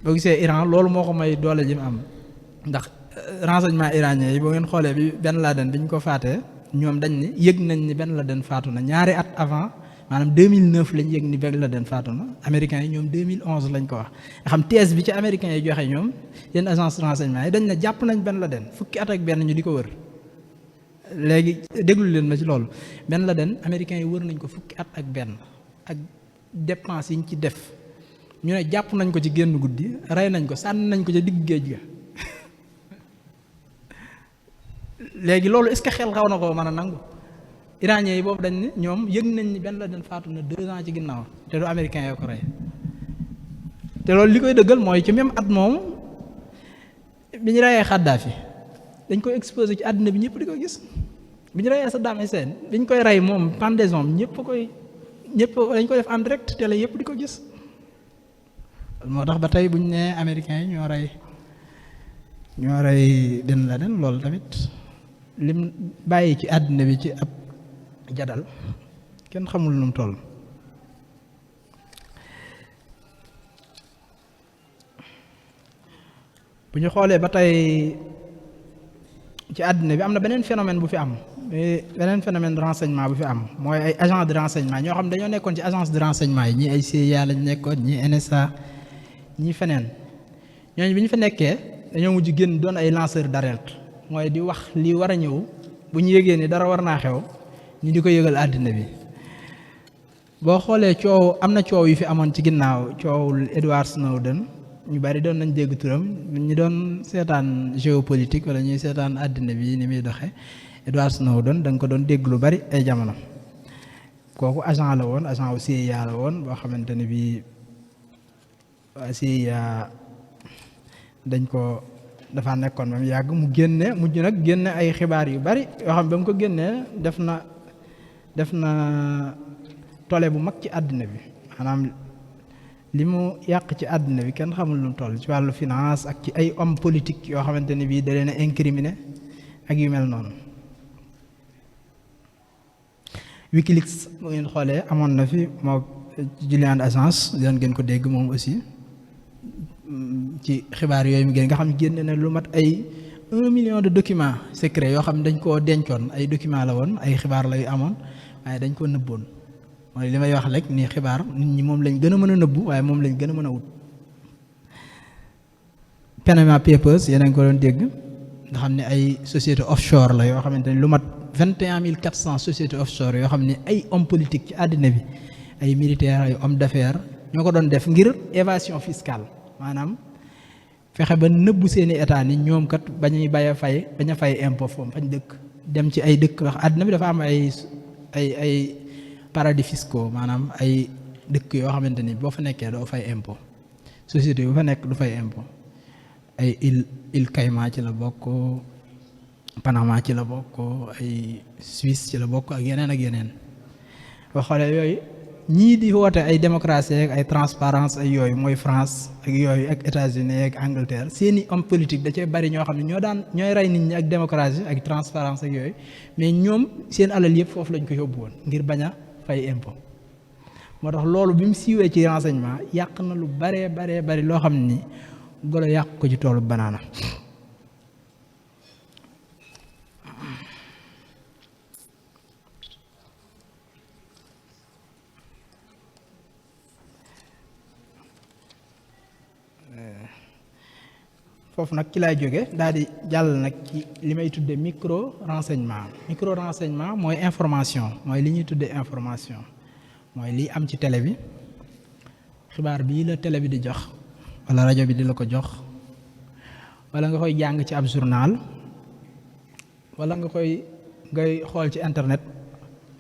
boo gisee Iran loolu moo ko may doole ji mu am ndax renseignement iranien yi boo ngeen xoolee bi Ben Laden bi ñu ko faatee ñoom dañ ni yëg nañ ni Ben Laden faatu na ñaari at avant maanaam 2009 lañ yëg ni Ben Laden faatu na américains yi ñoom 2011 lañ ko wax nga xam thèse bi ci américains yi joxe ñoom yenn agence renseignement yi dañ ne jàpp nañ Ben Laden fukki at ak benn ñu di ko wër léegi déglu leen ma ci loolu Ben Laden américains yi wër nañ ko fukki at ak benn ak dépense yi ñu ci def ñu ne jàpp nañ ko ci génn guddi rey nañ ko sànni nañ ko ca digg géej ga léegi loolu est-ce que xel xaw na ko mën a nangu iranien yi boobu dañ ni ñoom yëg nañ ni Ben Laden faatu na 2 ans ci ginnaaw te du américain yoo ko rey te loolu li koy dëggal mooy ci même at moomu bi ñu reyee Kadhafi dañ koy exposé ci àddina bi ñëpp di ko gis bi ñu reyee Saddam Hussein bi ñu koy rey moom pendaison ñëpp dañ ko def en direct télé yëpp di ko gis moo tax ba tey bu ñu nee américains yi ñoo rey Ben Laden loolu tamit lim bàyyi ci àddina bi ci ab jadal kenn xamul nu mu toll bu ñu xoolee ba tey ci àddina bi am na beneen phénomène bu fi am beneen phénomène de renseignement bu fi am mooy ay agent de renseignement ñoo xam dañoo nekkoon ci agence de renseignement yi ñii ay CIA lañ nekkoon ñii NSA ñii feneen ñooñu bi ñu fa nekkee dañoo mujj génn doon ay lanceur d'alerte mooy di wax li war a ñëw bu ñu yëgee ni dara war naa xew ñu di ko yëgal àddina bi boo xoolee coow am na coow yu fi amoon ci ginnaaw coowul Edward Snowden ñu bari doon nañ dégg turam ñu doon seetaan géopolitique wala ñuy seetaan àddina bi ni muy doxee Edward Snowden da nga ko doon dégg lu bari ay jamono kooku agent la woon agent wu CIA la woon boo xamante ne bii CIA dañ ko dafa nekkoon ba mu yàgg mu mujj nag génne ay xibaar yu bari yoo xam ba mu ko génnee def na tole bu mag ci àddina bi maanaam li mu yàq ci àddina bi kenn xamul lu mu toll ci wàllu finance ak ci ay homme politique yoo xamante ne bii da leen a incriminé ak yu mel noonu Wikileaks bu ngeen xoolee amoon na fi moo Julian Assange dinañ gën ko dégg moom aussi ci xibaar yooyu mu génn nga xam génne na lu mat ay 1 million de documents secrets yoo xam ne dañ koo dencoon ay documents la woon ay xibaar lay amoon waaye dañ ko nëbboon mooy li may wax rek ni xibaar nit ñi moom lañ gën a mën a nëbbu waaye moom lañ gën a mën a wut. Panama Papers yéen a ngi ko doon dégg nga xam ne ay société offshore la yoo xamante ni lu mat 21400 sociétés offshore yoo xam ne ay hommes politiques ci àddina bi ay militaires ay hommes d'affaires ñoo ko doon def ngir évasion fiscale maanaam fexe ba nëbbu seeni état ni ñoom kat bañ a fay impôt foofu fañ dëkk dem ci ay dëkk wax àddina bi dafa am ay paradis fiscaux maanaam ay dëkk yoo xamante ni boo fa nekkee doo fay impôt société bu fa nekk du fay impôt ay île Caïmans ci la bokk Panama ci la bokk ay Suisse ci la bokk ak yeneen boo xoolee yooyu ñii di woote ay démocratie ak ay transparence ay yooyu mooy France ak yooyu ak États-Unis ak Angleterre seeni homme politique da cee bari ñoo xam ne ñooy rey nit ñi ak démocratie ak transparence ak yooyu mais ñoom seen alal yëpp foofu lañ ko yóbbu woon ngir bañ a fay impôt moo tax loolu bi mu siiwee ci renseignement yàq na lu bari loo xam ni golo yàq ko ci toolu banaana. foofu nag ci laay jóge daal di jàll nag ci li may tudde micro renseignement mooy information mooy li ñuy tudde information mooy lii am ci télé bi xibaar bii la télé bi di jox wala rajo bi di la ko jox wala nga koy jàng ci ab journal wala ngay xool ci internet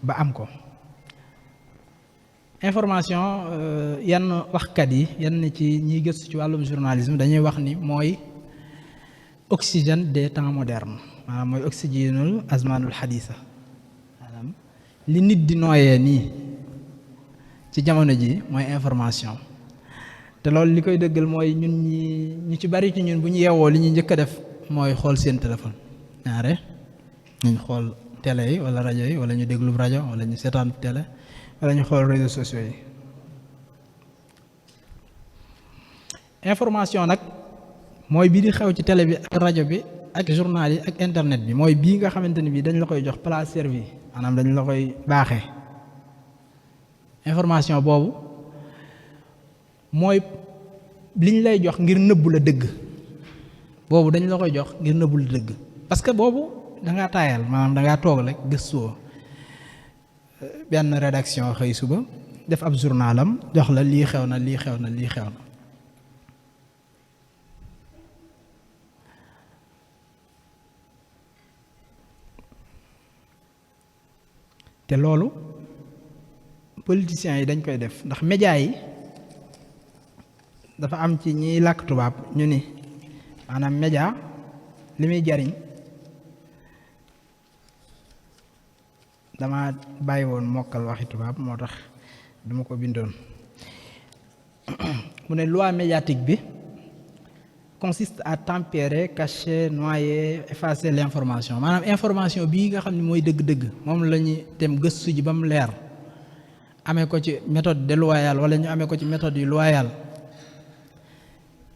ba am ko information yenn waxkat yi yenn ci ñiy gëstu ci wàllum journalisme dañuy wax ni mooy oxygène des temps modernes maanaam mooy oxygènul azmanul hadisa maanaam li nit di nooyee nii ci jamono ji mooy information te loolu li koy dëggal mooy ñun ñu ci bari ci ñun bu ñu yeewoo li ñuy njëkk a def mooy xool seen téléphone ñaare ñu xool télé yi wala rajo yi wala ñu déglu rajo wala ñu seetaan télé wala ñu xool réseaux sociaux yi information nag mooy bii di xew ci télé bi ak rajo bi ak journal yi ak internet bi mooy bii nga xamante ni bii dañ la koy jox place servie maanaam dañ la koy baaxee information boobu mooy liñ lay jox ngir nëbbu la dëgg boobu dañ la koy jox ngir nëbbu la dëgg parce que boobu da ngaa taayal maanaam da ngaa toog rek gëstuwoo benn rédaction xëy suba def ab journalam jox la lii xew na lii xew na lii xew na te loolu politiciens yi dañ koy def ndax médias yi dafa am ci ñiy làkk tubaab ñu ni maanaam média li muy jariñ dama bàyyi woon mokkal waxi tubaab moo tax dama ko bindoon mu ne loi médiatique bi consiste à tempérer cacher noyer effacer l'information maanaam information bii nga xam ne mooy dëgg-dëgg moom la ñuy dem gëstu ji ba mu leer amee ko ci méthode déloyale wala ñu amee ko ci méthode yu loyale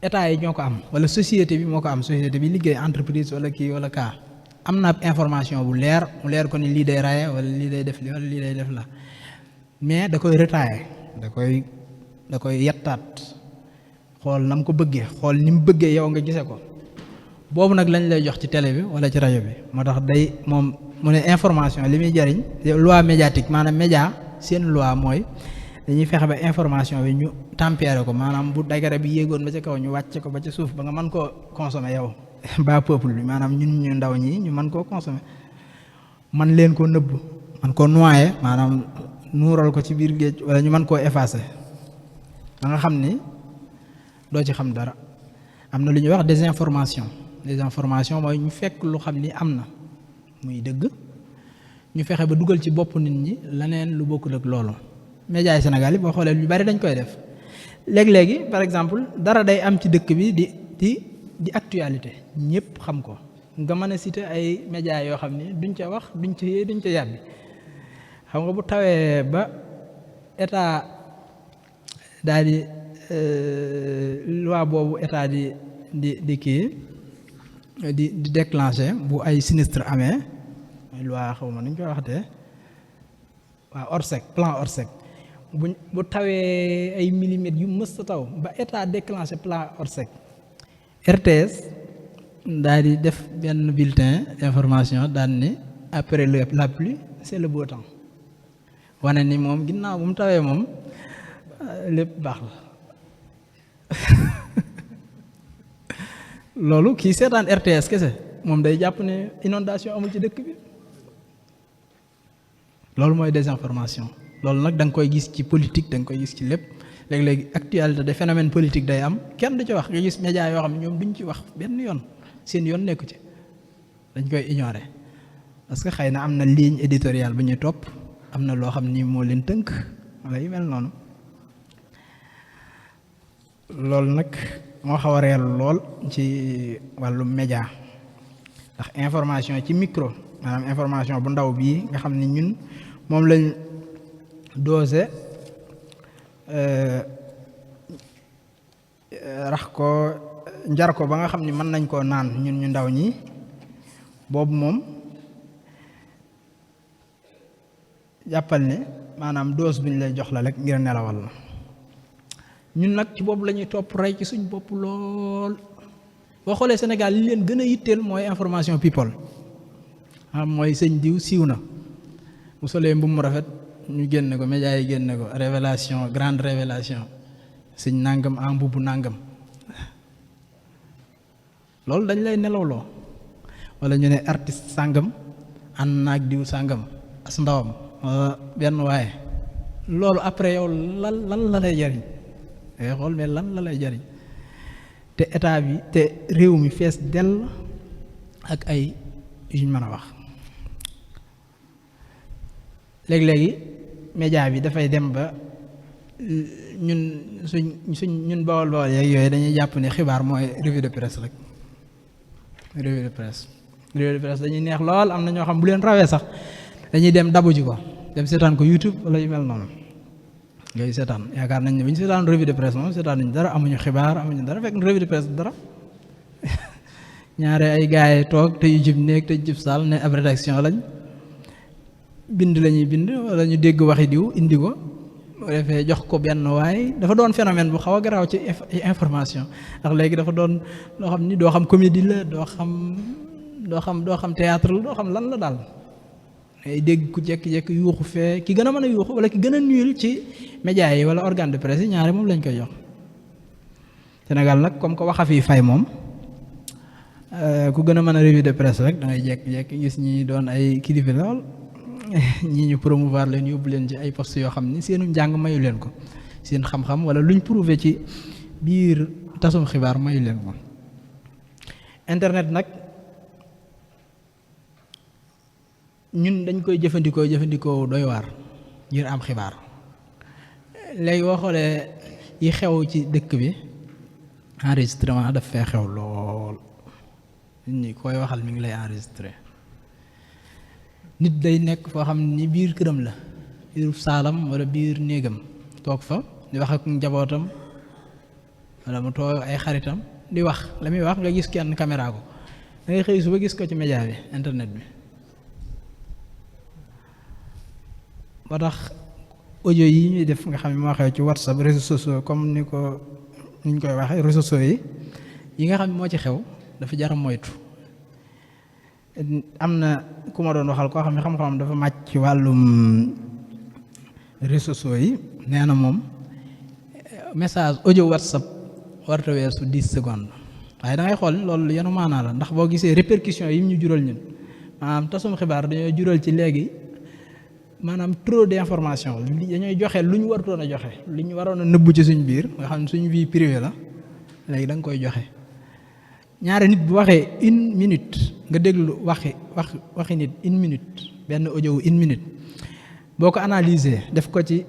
état yi ñoo ko am wala société bi moo ko am société bi liggéey entreprise wala kii wala kaa am na information bu leer mu leer ko ni lii day raye wala lii day def li wala lii day def la mais da koy retailler da koy yettaat xool na mu ko bëggee xool ni mu bëggee yow nga gise ko boobu nag lañ lay jox ci télé bi wala ci rajo bi moo tax day moom mu ne information li muy jariñ loi médiatique maanaam média seen loi mooy dañuy fexe ba information bi ñu tempérer ko maanaam bu dagara bi yéegoon ba ca kaw ñu wàcce ko ba ca suuf ba nga mën koo consommer yow ba peuple bi maanaam ñun ñu ndaw ñi ñu mën koo consommer man leen ko nëbb man koo noyer maanaam nuural ko ci biir géej wala ñu mën koo effacer ba nga xam ni doo ci xam dara am na lu ñuy wax désinformation mooy ñu fekk lu xam ni am na muy dëgg ñu fexe ba dugal ci bopp nit ñi leneen lu bokkul ak loolu médias yi Sénégal yi boo xoolee lu bari dañ koy def léeg-léegi par exemple dara day am ci dëkk bi di actualité ñëpp xam ko nga mën a citer ay médias yoo xam ni duñ ca wax duñ ca yee duñ ca yàbbi xam nga bu tawee ba état daal di loi boobu état di kii di déclencher bu ay sinistre amee loi xaw ma nuñ koy waxatee waaw Orsec plan Orsec bu tawee ay millimètres yu mës a taw ba état déclenché plan Orsec RTS daal di def benn bulletin information daan ni après la pluie c'est le beau temps wane ni moom ginnaaw bu mu tawee moom lépp baax la loolu kii seetaan RTS kese moom day jàpp ne inondation amul ci dëkk bi loolu mooy désinformation loolu nag da nga koy gis ci politique da nga koy gis ci lépp léeg-léegi actualité de phénomène politique day am kenn du ci wax nga gis média yoo xam ne ñoom duñ ci wax benn yoon seen yoon nekku ci dañ koy ignorer parce que xëy na am na ligne éditoriale bu ñuy topp am na loo xam ni moo leen tënk wala yu mel noonu loolu nag moo xaw a reer lool ci wàllu média ndax information ci micro maanaam information bu ndaw bii nga xam ni ñun moom lañ dosé rax ko njar ko ba nga xam ni mën nañ koo naan ñun ñu ndaw ñi boobu moom jàppal ne maanaam dose bi ñu lay jox la rek ngir nelawal la ñun nag ci boobu la ñuy topp rey ci suñ bopp lool boo xoolee Sénégal li leen gën a yitteel mooy information people mooy sëñ diw siiw na bu solee mbubb mu rafet ñu génn ko média yi génn ko révélation grande révélation sëñ nàngam en mbubb nàngam loolu dañ lay nelawloo wala ñu ne artiste sàngam ànd naag diw sàngam as ndawam wala benn waaye loolu après yow lan la lay jariñ ngay xool mais lan la lay jariñ te état bi te réew mi fees dell ak ay yuñ mën a wax léegi média bi dafay dem ba ñun ñun bawol yeeg yooyu dañuy jàpp ne xibaar mooy revue de presse rek revue de presse dañuy neex lool am na ñoo xam bu leen rawee sax dañuy dem dabu ji ko dem seetaan ko YouTube wala yu mel noonu ngay seetaan yaakaar nañ ne bu ñu seetaan revue de presse moom seetaan nañ dara amuñu xibaar amuñu dara fekk revue de presse dara ñaare ay gars yi toog te yu jub néeg te jub saal ne ab rédaction lañ bind lañuy bind wala ñu dégg waxi diw indi ko bu defee jox ko benn waay dafa doon phénomène bu xaw a garaaw ci information ndax léegi dafa doon loo xam ni doo xam comédie la doo xam théâtre la doo xam lan la daal ay dégg ku jekki-jekki yuuxu fee ki gën a mën a yuuxu wala ki gën a nuyul ci média yi wala organe de presse yi ñaari moom lañ koy jox Sénégal nag comme que waxa fii fay moom ku gën a mën a revue de presse rek da ngay jekki-jekki gis ñi doon ay kilifa lool ñii ñu promouvoir leen yóbbu leen ci ay postes yoo xam ni seenu njàng mayu leen ko seen xam-xam wala luñ prouvé ci biir tasum xibaar mayu leen ko internet nag ñun dañ koy jëfandikoo doy waar ngir am xibaar léegi boo xoolee yi xew ci dëkk bi enregistrement daf fee xew lool nit ñi koy waxal mi ngi lay enregistré nit day nekk foo xam ni biir këram la biir saalam wala biir néegam toog fa di wax ak njabootam wala mu toog ay xaritam di wax la muy wax nga gis kenn caméra ko da ngay xëy suba gis ko ci média bi internet bi moo tax audio yi ñuy def nga xam ne moo xew ci WhatsApp réseaux sociaux comme ni ñu koy waxee réseaux sociaux yi nga xam ne moo ci xew dafa jar a moytu am na ku ma doon waxal koo xam ne xam-xamam dafa màcc ci wàllum réseaux sociaux yi nee na moom message audio WhatsApp warta weesu 10 secondes waaye da ngay xool loolu yenu maanaa la ndax boo gisee répercussions yi ñu jural ñun maanaam tasum xibaar dañoo jural ci léegi maanaam trop d'information dañooy joxe lu ñu warutoon a joxe lu ñu waroon a nëbbu ci suñ biir nga xam ne suñu vie privée la léegi da nga koy joxe ñaari nit bu waxee 1 minute nga déglu waxi nit 1 minute benn audio 1 minute boo ko analyser def ko ci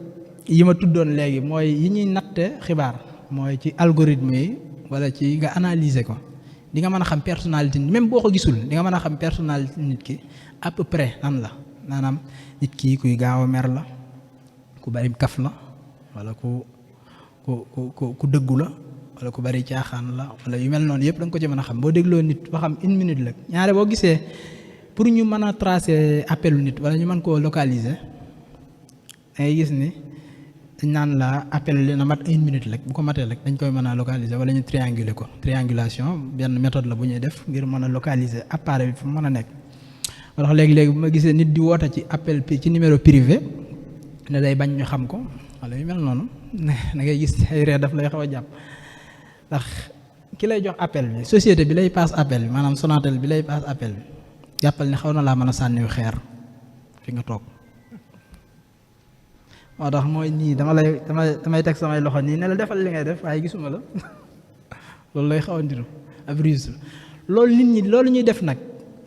yi ma tuddoon léegi mooy yi ñuy natte xibaar mooy ci algorithme yi wala ci nga analyser ko di nga mën a xam personnalité même boo ko gisul di nga mën a xam personnalité nit ki à peu près nan la maanaam nit kii kuy gaaw a mer la ku bari kaf la wala ku dëggu la wala ku bari caaxaan la wala yu mel noonu yëpp da nga ko ci mën a xam boo dégloo nit ba xam 1 minute la ñaare boo gisee pour ñu mën a tracer appelu nit wala ñu mën koo localiser da ngay gis ni dañ naan la appel li na mat 1 minute rek bu ko matee rek dañ koy mën a localiser wala ñu trianguler ko triangulation benn méthode la bu ñuy def ngir mën a localiser appareil bi fu mën a nekk. wax léegi-léegi bu ma gisee nit di woote ci appel ci numéro privé ne day bañ ñu xam ko wala yu mel noonu da ngay gis ay ree daf lay xaw a jàpp ndax ki lay jox appel bi société bi lay passe appel bi maanaam Sonatel bi lay passe appel bi jàppal ne xaw na laa mën a sànniw xeer fi nga toog. moo tax mooy nii damay teg samay loxo nii ne la defal li ngay def waaye gisuma la loolu lay xaw a ndiru ab ruse loolu nit ñi loolu ñuy def nag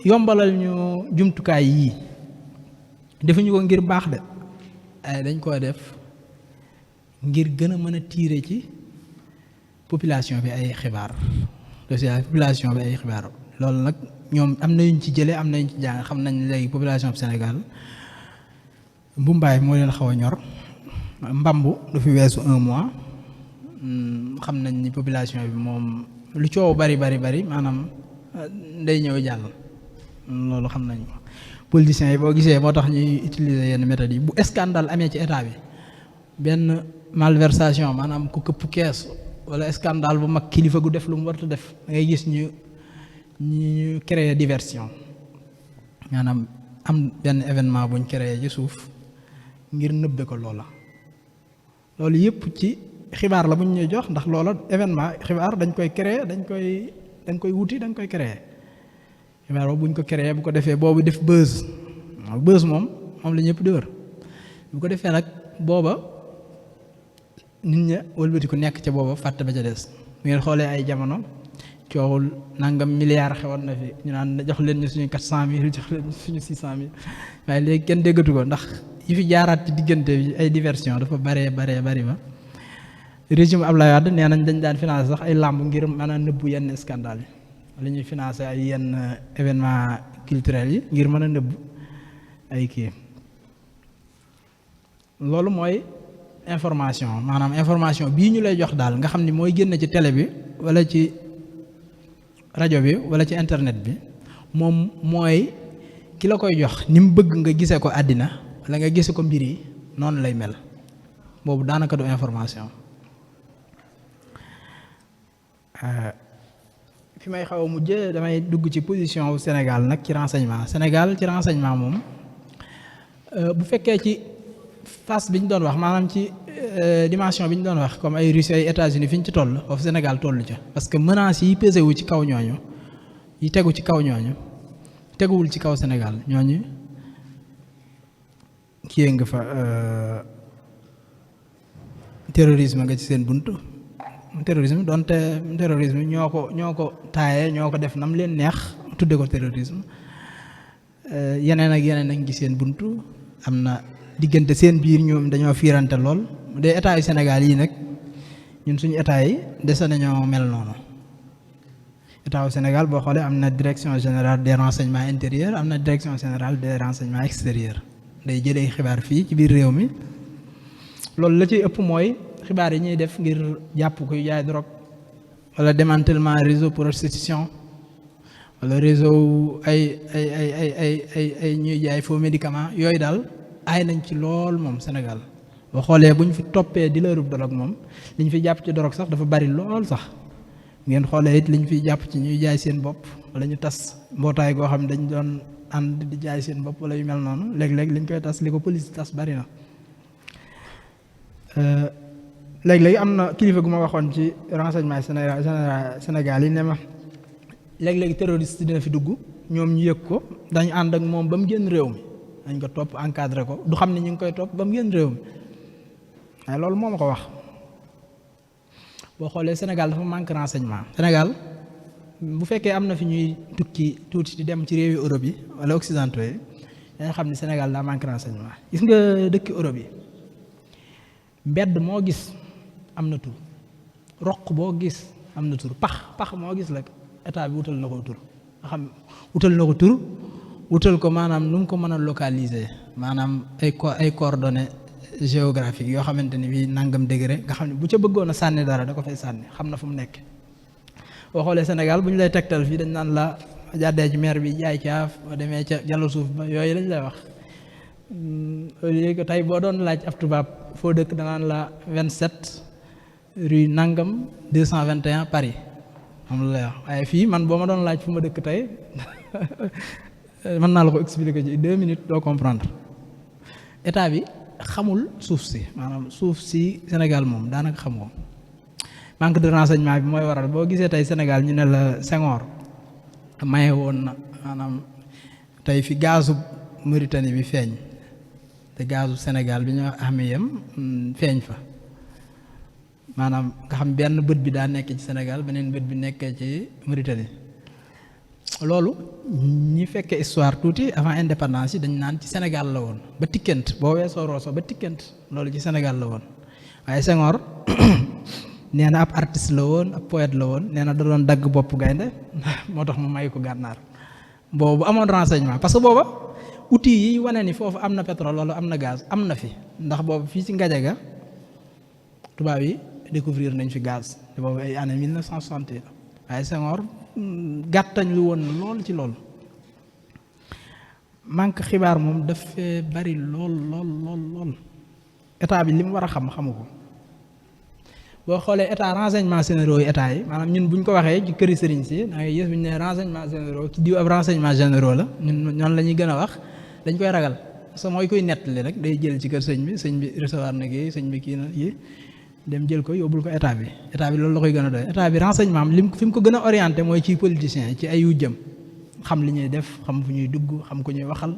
yombalal ñu jumtukaay yii defuñu ko ngir baax de ay dañ koo def ngir gën a mën a tiire ci population bi ay xibaar population bi ay xibaar loolu nag ñoom am na yuñ ci jëlee am na yuñ ci jàng xam nañ léegi population bi Sénégal mbumbaay moo leen xaw a ñor mbambu du fi weesu 1 mois xam nañ ni population bi moom lu coow bari maanaam day ñëw jàll loolu xam nañ ko politiciens yi boo gisee moo tax ñuy utiliser yenn méthodes yi bu scandale amee ci état bi benn malversation maanaam ku këpp kees wala scandale bu mag kilifa gu def lu mu warta def da ngay gis ñu créer diversion maanaam am benn événement buñ créé ci suuf ngir nëbbe ko loola loolu yëpp ci xibaar la buñ ñuy jox ndax loola événement xibaar dañ koy créé dañ koy wuti dañ koy créé xibaar boobu buñ ko créé bu ko defee boobu def buzz moom la ñëpp di wër bu ko defee nag booba nit ña wëlbati ku nekk ca booba fàtte ba ca des bu ngeen xoolee ay jamono coowul nangam milliard xewoon na fi ñu naan jox leen ñu suñu 400.000 jox leen ñu suñu 600.000 waaye léegi kenn déggatu ko ndax yi fi jaaraat ci diggante bi ay diversion dafa bari ba régime Abdoulaye Wade nee nañ dañ daan financé sax ay làmb ngir mën a nëbbu yenn scandale yi wala ñuy financé ay yenn événement culturel yi ngir mën a nëbbu ay kii loolu mooy information maanaam information bii ñu lay jox daal nga xam ni mooy génn ci télé bi wala ci rajo bi wala ci internet bi moom mooy ki la koy jox ni mu bëgg nga gisee ko àddina wala nga gisee ko mbir yi noonu lay mel boobu daanaka du information fi may xaw a mujjee damay dugg ci position wu Sénégal nag ci renseignement moom bu fekkee ci phase bi ñu doon wax maanaam ci dimension bi ñu doon wax comme ay Russie ay États-Unis fi ñu ci toll foofu Sénégal toll ca parce que menaces yi pesé wu ci kaw ñooñu yi tegu ci kaw ñooñu teguwul ci kaw Sénégal ñooñu kii nga fa terrorisme nga ci seen buntu terrorisme donte terrorisme ñoo ko taaye ñoo ko def nam leen neex tudde ko terrorisme yeneen ak yeneen ak ngi seen buntu am na diggante seen biir ñoom dañoo fiirante lool de état yu Sénégal yi nag ñun suñu état yi dese nañoo mel noonu état wu Sénégal boo xoolee am na direction générale des renseignements intérieurs am na direction générale des renseignements extérieurs day jëlee xibaar fii ci biir réew mi loolu la ciy ëpp mooy xibaar yi ñuy def ngir jàpp kuy jaay drogue wala démantèlement réseau prostitution wala réseau ay ñuy jaay faux médicaments yooyu daal aay nañ ci lool moom Sénégal boo xoolee bu ñu fi toppee dealerub drogue moom li ñu fi jàpp ci drogue sax dafa bari lool sax ngeen xoolee it li ñu fi jàpp ci ñuy jaay seen bopp wala ñu tas mbootaay goo xam ne dañ doon ànd di jaay seen bopp wala yu mel noonu léeg-léeg li ñu koy tas li ko police tas bari na. léeg-léeg am na kilifa gu ma waxoon ci renseignement Sénégal yi ne ma léeg-léeg terroriste dina fi dugg ñoom ñu yëg ko dañu ànd ak moom ba mu génn réew mi dañ ko topp encadré ko du xam ne ñu ngi koy topp ba mu génn réew mi waaye loolu moo ma ko wax. boo xoolee Sénégal dafa manque renseignement Sénégal bu fekkee am na fi ñuy tukki tuuti di dem ci réewi Europe yi wala occidentaux yi dañu xam ne Sénégal daa manque renseignement gis nga dëkki Europe yi mbedd moo gis am na tur roq boo gis am na tur pax moo gis la état bi wutal na ko tur nga xam wutal na ko tur wutal ko maanaam nu mu ko mën a localiser maanaam ay coordonnées géographiques yoo xamante ni bii nangam degré nga xam ne bu ca bëggoon a sànni dara da ko fay sànni xam na fu mu nekk. boo xoolee Sénégal bu ñu lay tegtal fii dañ naan la jàddee ci maire bi jaay caaf boo demee ca jallu suuf ba yooyu lañ lay wax léegi tey boo doon laaj ab tubaab foo dëkk danaan la 27 rue nangam 221 Paris xam la lay wax waaye fii man boo ma doon laaj fu ma dëkk tey mën naa la ko expliquer ci 2 minutes doo comprendre. état bi xamul suuf si maanaam suuf si Sénégal moom daanaka xam ko manque de renseignement bi mooy waral boo gisee tey Sénégal ñu ne la Senghor maye woon na maanaam tey fi gazu Mauritanie bi feeñ te gazu Sénégal bi ñu wax Ahmeyim feeñ fa maanaam nga xam benn bët bi daa nekk ci Sénégal beneen bët bi nekkee ci Mauritanie loolu ñi fekkee histoire tuuti avant indépendance yi dañ naan ci Sénégal la woon ba Tikkent boo weesoo Rosso ba Tikkent loolu ci Sénégal la woon waaye Senghor nee na ab artiste la woon ab poète la woon nee na da doon dagg bopp gaynde moo tax mu may ko gànnaar boobu amoon renseignement parce que booba outils yi wane ni foofu am na pétrole wala am na gaz am na fi ndax boobu fii ci Ngadiaga tubaab yi découvrir nañ fi gaz te boobu ay année 1960 waaye Senghor gàttañ lu woon lool ci lool manque xibaar moom daf fee bari lool état bi li mu war a xam xamu ko boo xoolee état renseignement généraux yi état yi maanaam ñun bu ñu ko waxee ci këri sëriñ si da ngay gis bu ñu nee renseignement généraux ci diw ab renseignement généraux la ñun ñoon la ñuy gën a wax dañ koy ragal parce que mooy koy nettali rek day jël ci kër sëñ bi recevoir na kii sëñ bi kii na yi dem jël ko yóbbul ko état bi loolu la koy gën a doy état bi renseignement am lim fi mu ko gën a orienté mooy ci politiciens ci ay yu jëm xam li ñuy def xam fu ñuy dugg xam ku ñuy waxal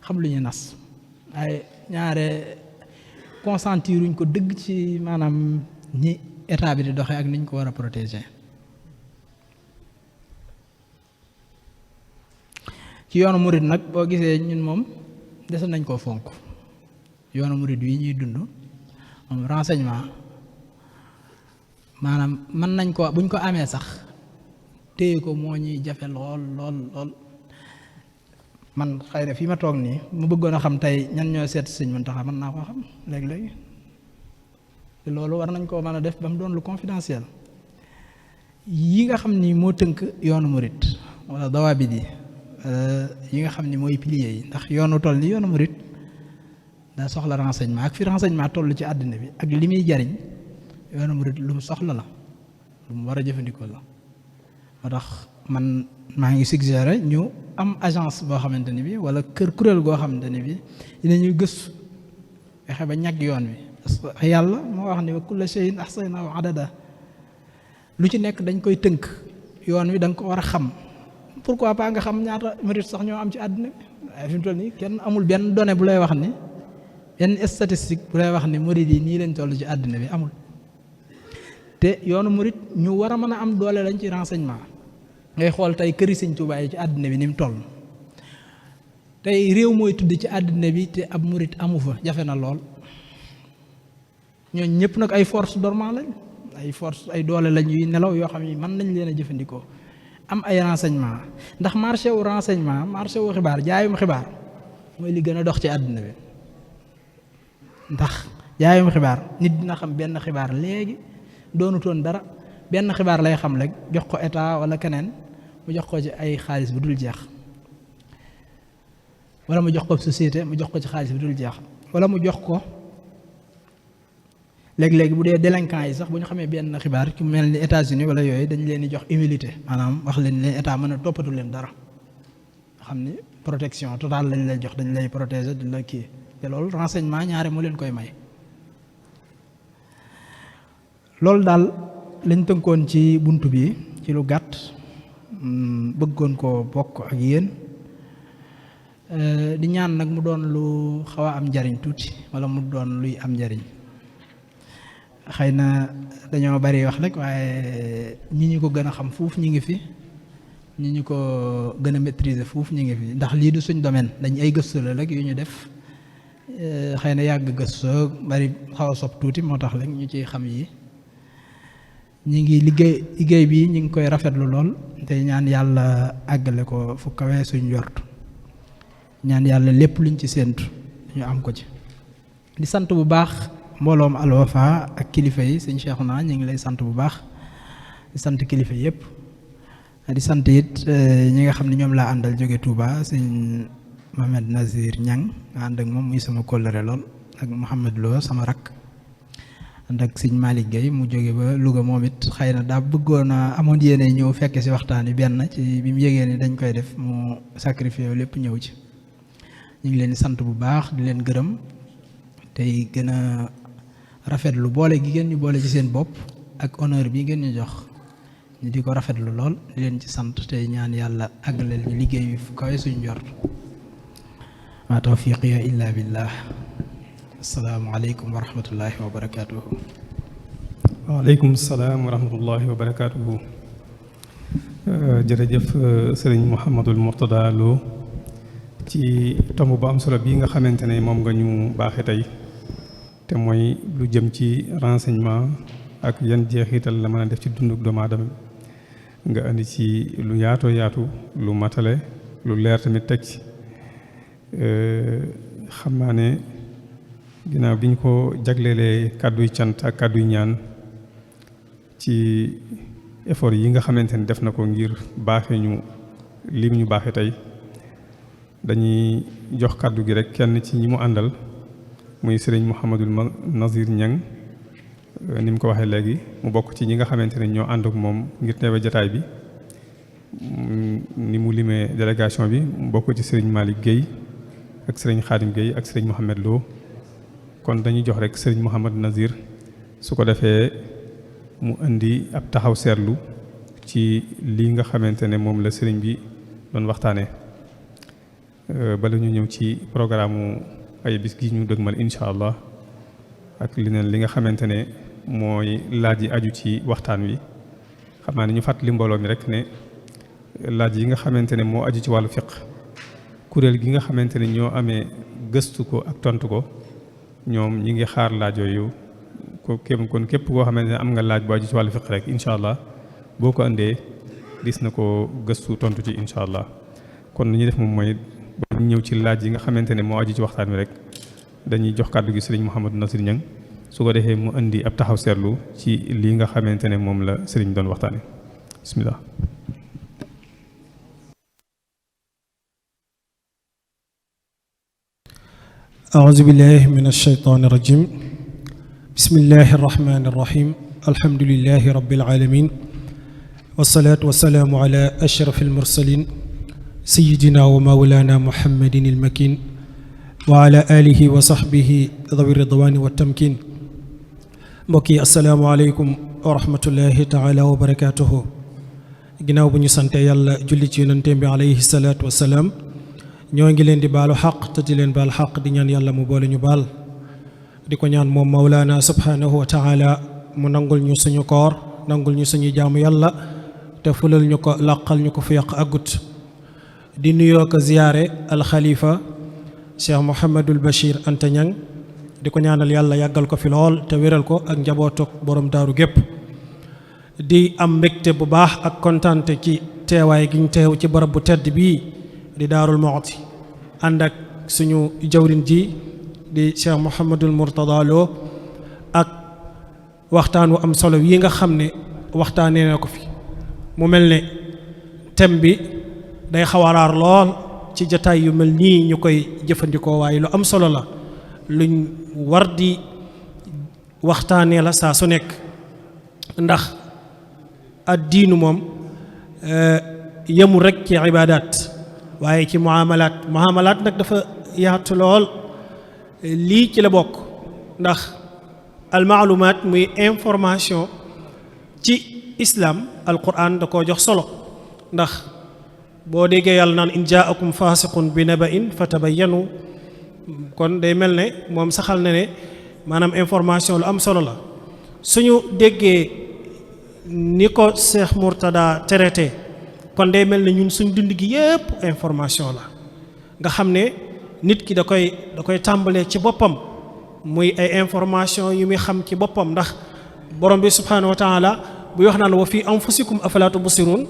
xam lu ñuy nas ay ñaare consentiruñ ko dëgg ci maanaam ñi état bi di doxee ak ni ñu ko war a protéger. ci yoonu murid nag boo gisee ñun moom dese nañ koo fonk yoonu murid yi ñuy dund moom renseignement maanaam mën nañ ko buñ ko amee sax téye ko moo ñuy jafe lool man xëy na fii ma toog nii mu bëggoon a xam tey ñan ñoo seet sëñ Muntaxa mën naa koo xam léegi te loolu war nañ koo mën a def ba mu doon lu confidentiel yi nga xam ni moo tënk yoonu murid wala dawaabit yi nga xam ni mooy piliers yi ndax yoonu toll ni yoonu murid daa soxla renseignement ak fi renseignement toll ci àddina bi ak li muy jariñ yoonu murid lu mu soxla la lu mu war a jëfandikoo la moo tax man maa ngi suggéré ñu am agence boo xamante ni bi wala kuréel goo xamante ni bi dinañuy gëstu fexe ba ñag yoon wi parce que yàlla moo wax ni wa kulla shay'in ahsaynaahu adada lu ci nekk dañ koy tënk yoon wi da nga ko war a xam pourquoi pas nga xam ñaata murid sax ñoo am ci àddina bi waaye fi mu toll nii kenn amul benn donnée bu lay wax ni benn statistique bu lay wax ni murid yi nii leen toll ci àddina bi amul te yoonu murid ñu war a mën a am doole lañ ci renseignement ngay xool tey këri Sëñ Tuubaa yi ci àddina bi ni mu toll tey réew mooy tudd ci àddina bi te ab murid amu fa jafe na lool ñooñu ñëpp nag ay force dormant lañ ay doole lañ yuy nelaw yoo xam ni mën nañ leen a jëfandikoo am ay renseignement ndax marché wu renseignement marché wu xibaar jaayum xibaar mooy li gën a dox ci àddina bi ndax jaayum xibaar nit dina xam benn xibaar léegi doonutoon dara benn xibaar lay xam rek jox ko état wala keneen mu jox ko ci ay xaalis bu dul jeex wala mu jox ko société mu jox ko ci xaalis bu dul jeex wala mu jox ko léegi-léegi bu dee délinquant yi sax bu ñu xamee benn xibaar ci mel ni États-Unis wala yooyu dañ leen di jox immunité maanaam wax leen leen état mën a toppatu leen dara nga xam ni protection totale lañ lay jox dañ lay protéger di la kii te loolu renseignement ñaare moo leen koy may loolu daal lañ tënkoon ci bunt bi ci lu gàtt bëggoon ko bokk ak yéen di ñaan nag mu doon lu xaw a am njariñ tuuti wala mu doon luy am njariñ xëy na dañoo bari wax rek waaye ñi ñu ko gën a xam fuuf ñi ngi fi ñi ñu ko gën a maîtriser fuuf ñi ngi fi ndax lii du suñ domaine dañ ay gëstu la rek yu ñu def xëy na yàgg gëstoo bari xaw a sob tuuti moo tax rek ñu ciy xam yi ñi ngi liggéey bi ñu ngi koy rafetlu lool te ñaan yàlla àggale ko fu kawee suñ njort ñaan yàlla lépp luñ ci séentu ñu am ko ci di sant bu baax mbooloom Al Wafa ak kilifa yi sëñ Cheikhouna ñu ngi lay sant bu baax di sant kilifa yëpp di sant it ñi nga xam ne ñoom laa àndal jóge Touba sëñ Mohamed Nazir Niang nga ànd ak moom muy sama kóllëre lool ak Mouhamed Lo sama rakk ànd ak sëñ Malick Gueye mu jóge ba Louga moom it xëy na daa bëggoon a amoon yéene ñëw fekke si waxtaan yi benn ci bi mu yégee ni dañ koy def mu sacrifié lépp ñëw ci. ñu ngi leen di sant bu baax di leen gërëm tey gën a rafetlu boole gi ngeen ñu boole ci seen bopp ak honneur bi ngeen ñu jox ñu di ko rafetlu lool di leen ci sant tey ñaan yàlla àggaleel ñu liggéey bi fu kawe suñu njort ma tawfiqiya illa billah. asalaamaaleykum wa rahmatullahi wa barakaatuhu. waaleykum salaam wa rahmatullahi wa barakaatuhu. jërëjëf sëriñ Mouhamadul Mourtada Lo ci tomb bu am solo bii nga xamante ne moom nga ñu baaxe tey te mooy lu jëm ci renseignement ak yan jeexital la mën a def ci dunduk doomu aadama nga indi ci lu yaatoo yaatu lu matale lu leer tamit teg ci xam naa ne ginnaaw bi ñu ko jagleelee kàdduy cant ak kàdduy ñaan ci effort yi nga xamante ne def na ko ngir baaxe ñu li ñu baaxe tey dañuy jox kàddu gi rek kenn ci ñi mu àndal muy sëriñ Mouhamadul Nazir Niang ni mu ko waxee léegi mu bokk ci ñi nga xamante ne ñoo ànd ak moom ngir teewe jataay bi ni mu limee délégation bi mu bokk ci sëriñ Malick Gueye ak sëriñ Khadim Gueye ak sëriñ Mouhamed Lo kon dañuy jox rek sëriñ Mouhamad Nazir su ko defee mu indi ab taxaw seetlu ci lii nga xamante ne moom la sëriñ bi doon waxtaanee bala ñu ñëw ci programme ay bis gi ñu dëgmal incha allah ak leneen li nga xamante ne mooy laaj yi aju ci waxtaan wi xam naa ne ñu fàttali mbooloo mi rek ne laaj yi nga xamante ne moo aju ci wàllu fiq kuréel gi nga xamante ne ñoo amee gëstu ko ak tontu ko ñoom ñi ngi xaar laaj yooyu kon képp koo xamante ne am nga laaj bu aju ci wàllu fiq rek incha allah boo ko andee dis na ko gëstu tontu ci incha allah kon li ñuy def moom mooy ba ñu ñëw ci laaj yi nga xamante ne moo aju ci waxtaan wi rek dañuy jox kàddu gi sëriñ Mouhamadou Nasir Niang su ko defee mu indi ab taxaw seetlu ci lii nga xamante ne moom la sëriñ doon waxtaane bismillah. أعوذ بالله من الشيطان الرجيم بسم الله الرحمن الرحيم الحمد لله رب العالمين والصلاة والسلام على أشرف المرسلين سيدنا ومولانا محمد المكين وعلى آله وصحبه ذوي الرضوان والتمكين mbokki asalaamaaleykum wa rahmatullahi taala wa barakaatuhu ginnaaw bu ñu sante yàlla julli ci yonenteem bi alayhi salaatu wasalaam ñoo ngi leen di baalu xaq te di leen baal xaq di ñaan yàlla mu boole ñu baal di ko ñaan moom mawlaana subhanahu wa taala mu nangul ñu suñu koor nangul ñu suñu jaamu yàlla te fulal ñu ko làqal ñu ko fu yàq agut di nuyoo ko ziyaare alxalifa cheikh Mouhamadul Bachir Anta Niang di ko ñaanal yàlla yàggal ko fi lool te wéral ko ak njabootuk borom daaru gépp di am mbégte bu baax ak kontaante ci teewaay gi ñu teew ci barab bu tedd bii di daarul Muxti ànd ak suñu jawrin ji di Cheikh Mouhamadul Mourtada Lo ak waxtaan wu am solo yi nga xam ne waxtaanee na ko fi mu mel ne thème bi day xaw a raar lool ci jataay yu mel nii ñu koy jëfandikoo waaye lu am solo la luñ war di waxtaanee la saa su nekk ndax ad diinu moom yemul rek ci ibaadaat waaye ci muamalaat nag dafa yaatu lool lii ci la bokk ndax almaalumaat muy information ci islam alquran da koo jox solo ndax boo déggee yàlla naan in jaakum faasiqun bi naba'in fatabayyanu kon day mel ne moom saxal na ne maanaam information lu am solo la suñu déggee ni ko Cheikh Mourtada traité kon day mel ne ñun suñ dund gi yépp information la nga xam ne nit ki da koy tàmbalee ci boppam muy ay information yu muy xam ci boppam ndax borom bi subhanahu wa taala buy wax naan wa fi anfusikum afala tubsirun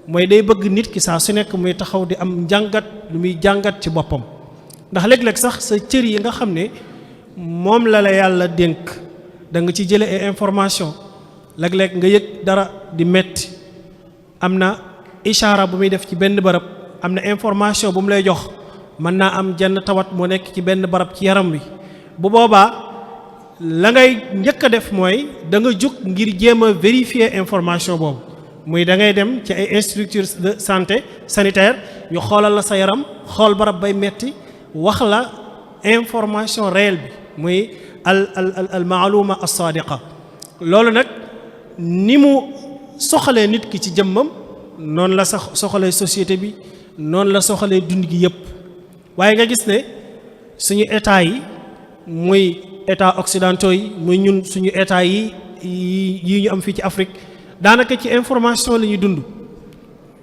mooy day bëgg nit ki saa su nekk muy taxaw di am njàngat lu muy jàngat ci boppam ndax léeg-léeg sax sa cër yi nga xam ne moom la yàlla dénk da nga ci jële ay information léeg-léeg nga yëg dara di metti am na ishaara bu muy def ci benn barab am na information bu mu lay jox mën naa am jenn tawat moo nekk ci benn barab ci yaram wi bu boobaa la ngay njëkk a def mooy da nga jóg ngir jéem a vérifier information boobu muy da ngay dem ci ay structures de santé sanitaire ñu xoolal la sa yaram xool barab bay metti wax la information réelle bi muy al maaluma as-sadiqa loolu nag ni mu soxalee nit ki ci jëmmam noonu la sax soxalee société bi noonu la soxalee dund gi yépp waaye nga gis ne suñu état yi muy état occidentaux yi muy ñun suñu état yi ñu am fii ci Afrique daanaka ci information la ñuy dund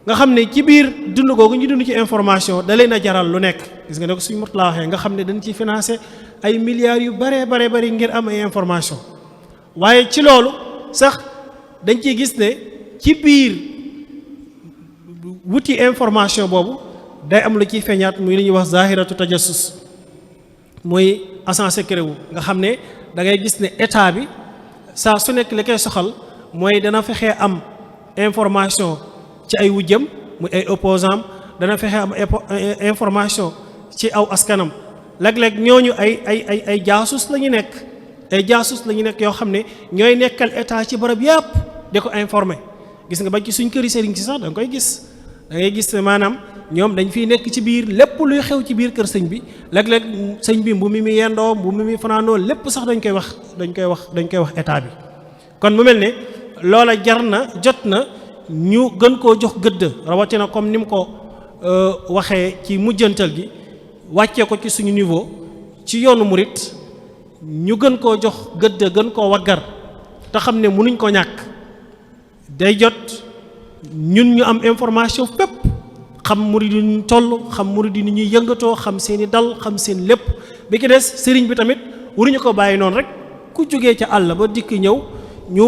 nga xam ne ci biir dund googu ñu dund ci information da leen a jaral lu nekk gis nga ne ko suñu mot laa waxee nga xam ne dañ ciy financer ay milliards yu bare ngir am ay information waaye ci loolu sax dañ ciy gis ne ci biir wuti information boobu day am lu ciy feeñaat muy li ñuy wax zahiratu tajassus muy agent secret wu nga xam ne da ngay gis ne état bi saa su nekk li koy soxal mooy dana fexe am information ci ay wujjam muy ay opposant dana fexe am information ci aw askanam léeg-léeg ñooñu ay jaasus la ñu nekk ay jaasus la ñu nekk yoo xam ne ñooy nekkal état ci barab yàpp di ko informer gis nga ba ci suñ këri sëriñ si sax da nga koy gis da ngay gis ne maanaam ñoom dañ fiy nekk ci biir lépp luy xew ci biir kër sëñ bi léeg-léeg sëñ bi mbu mi yendoo mbu mi fanaanoo lépp sax dañ koy wax état bi kon mu mel ne loola jar na jot na ñu gën koo jox gëdd rawatina comme ni mu ko waxee ci mujjantal gi wàccee ko ci suñu niveau ci yoonu murit ñu gën koo jox gëdd gën koo waggar te xam ne mënuñ ko ñàkk day jot ñun ñu am information fépp xam murid yi ñu toll xam murid yi ni ñuy yëngatoo xam seeni dal xam seen lépp bi ki des sëriñ bi tamit waruñu ko bàyyi noonu rek ku jógee ca àll ba dikk ñëw ñu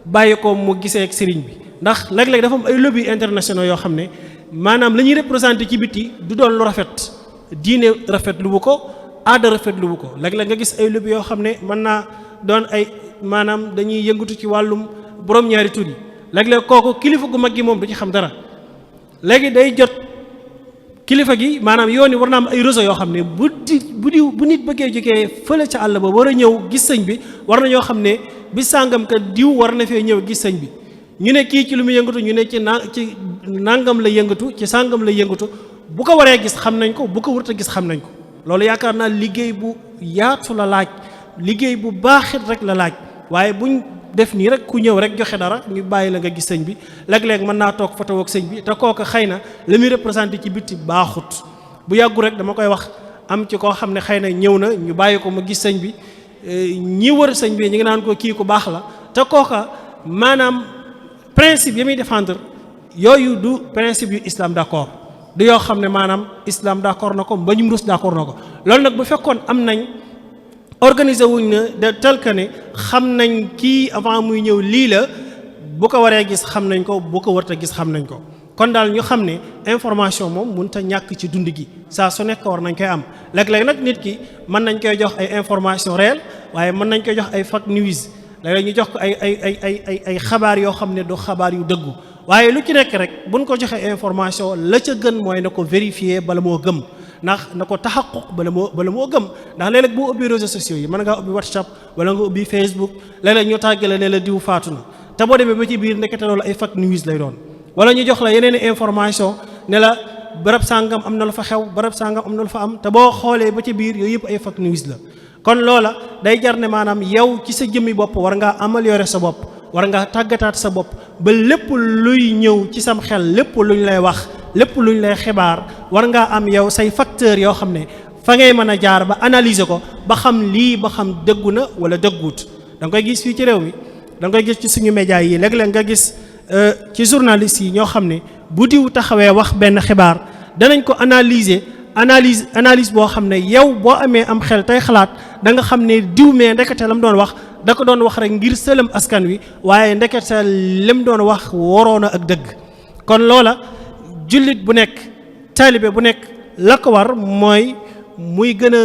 bàyyi ko mu gisee ak sëriñ bi ndax léeg-léeg dafa am ay lobby internationaux yoo xam ne maanaam la ñuy représenté ci biti du doon lu rafet diine rafet lu bu ko aada rafet lu bu ko léeg-léeg nga gis ay lobby yoo xam ne mën naa doon ay maanaam dañuy yëngatu ci wàllum borom ñaari tur yi léeg-léeg kooku kilifa gu mag gi moom du ci xam dara léegi day jot kilifa gi maanaam yoon yi war na am ay réseau yoo xam ne bu nit bëggee jógee fële ca àll ba war a ñëw gis sëñ bi war na ñoo xam ne bi sàngam ka diw war na fee ñëw gis sëñ bi ñu ne kii ci lu mu yëngatu ñu ne ci nangam la yëngatu ci sàngam la yëngatu bu ko waree gis xam nañ ko bu ko warut a gis xam nañ ko loolu yaakaar naa liggéey bu yaatu la laaj liggéey bu baaxit rek la laaj waaye buñ def nii rek ku ñëw rek joxe dara ñu bàyyi la nga gis sëñ bi léeg-léeg mën naa toog photo ak sëñ bi te kooku xëy na la muy représenté ci bitti baaxut bu yàggu rek dama koy wax am ci koo xam ne xëy na ñëw na ñu bàyyi ko ma gis sëñ bi ñi wër sëñ bi ñu ngi naan ko kii ku baax la te kooka maanaam principe yi muy défendre yooyu du principe yu islam d'accord du yoo xam ne maanaam islam d'accord na ko mbañum rus d'accord na ko loolu nag bu fekkoon am nañ organisé wuñ na de tel que ne xam nañ kii avant muy ñëw lii la bu ko waree gis xam nañ ko bu ko warta gis xam nañ ko kon daal ñu xam ne information moom mënut a ñàkk ci dund gi saa su nekk war nañ koy am léeg-léeg nag nit ki mën nañ koy jox ay information réelle waaye mën nañ koy jox ay fake news léeg-léeg ñu jox ko ay xabaar yoo xam ne du xabaar yu dëggu waaye lu ci nekk rek buñ ko joxee information la ca gën mooy na ko vérifier bala moo gëm ndax na ko taxaquq bala moo gëm ndax léeg-léeg boo ubbi réseaux sociaux yi mën ngaa ubbi WhatsApp wala nga ubbi Facebook léeg-léeg ñu tàggale ne la diw faatu na te boo demee ba ci biir nekkete loolu ay fake news lay doon wala ñu jox la yeneen information ne la barab sàngam am na lu fa xew barab sàngam am na lu fa am te boo xoolee ba ci biir yooyu yëpp ay fake news la kon loola day jar ne maanaam yow ci sa jëmmi bopp war ngaa améliorer sa bopp war ngaa tàggataat sa bopp ba lépp luy ñëw ci sam xel lépp luñ lay wax lépp luñ lay xibaar war ngaa am yow say facteurs yoo xam ne fa ngay mën a jaar ba analyser ko ba xam lii ba xam dëggu na wala dëgguut da nga koy gis fii ci réew mi da nga koy gis ci suñu médias yi léeg-léeg nga gis ci journalistes yi ñoo xam ne bu diw taxawee wax benn xibaar danañ ko analyse boo xam ne yow boo amee am xel tey xalaat da nga xam ne diw mee ndekete la mu doon wax da ko doon wax rek ngir sëlëm askan wi waaye ndekete lim doon wax waroona ak dëgg kon loola jullit bu nekk taalibe bu nekk la ko war mooy muy gën a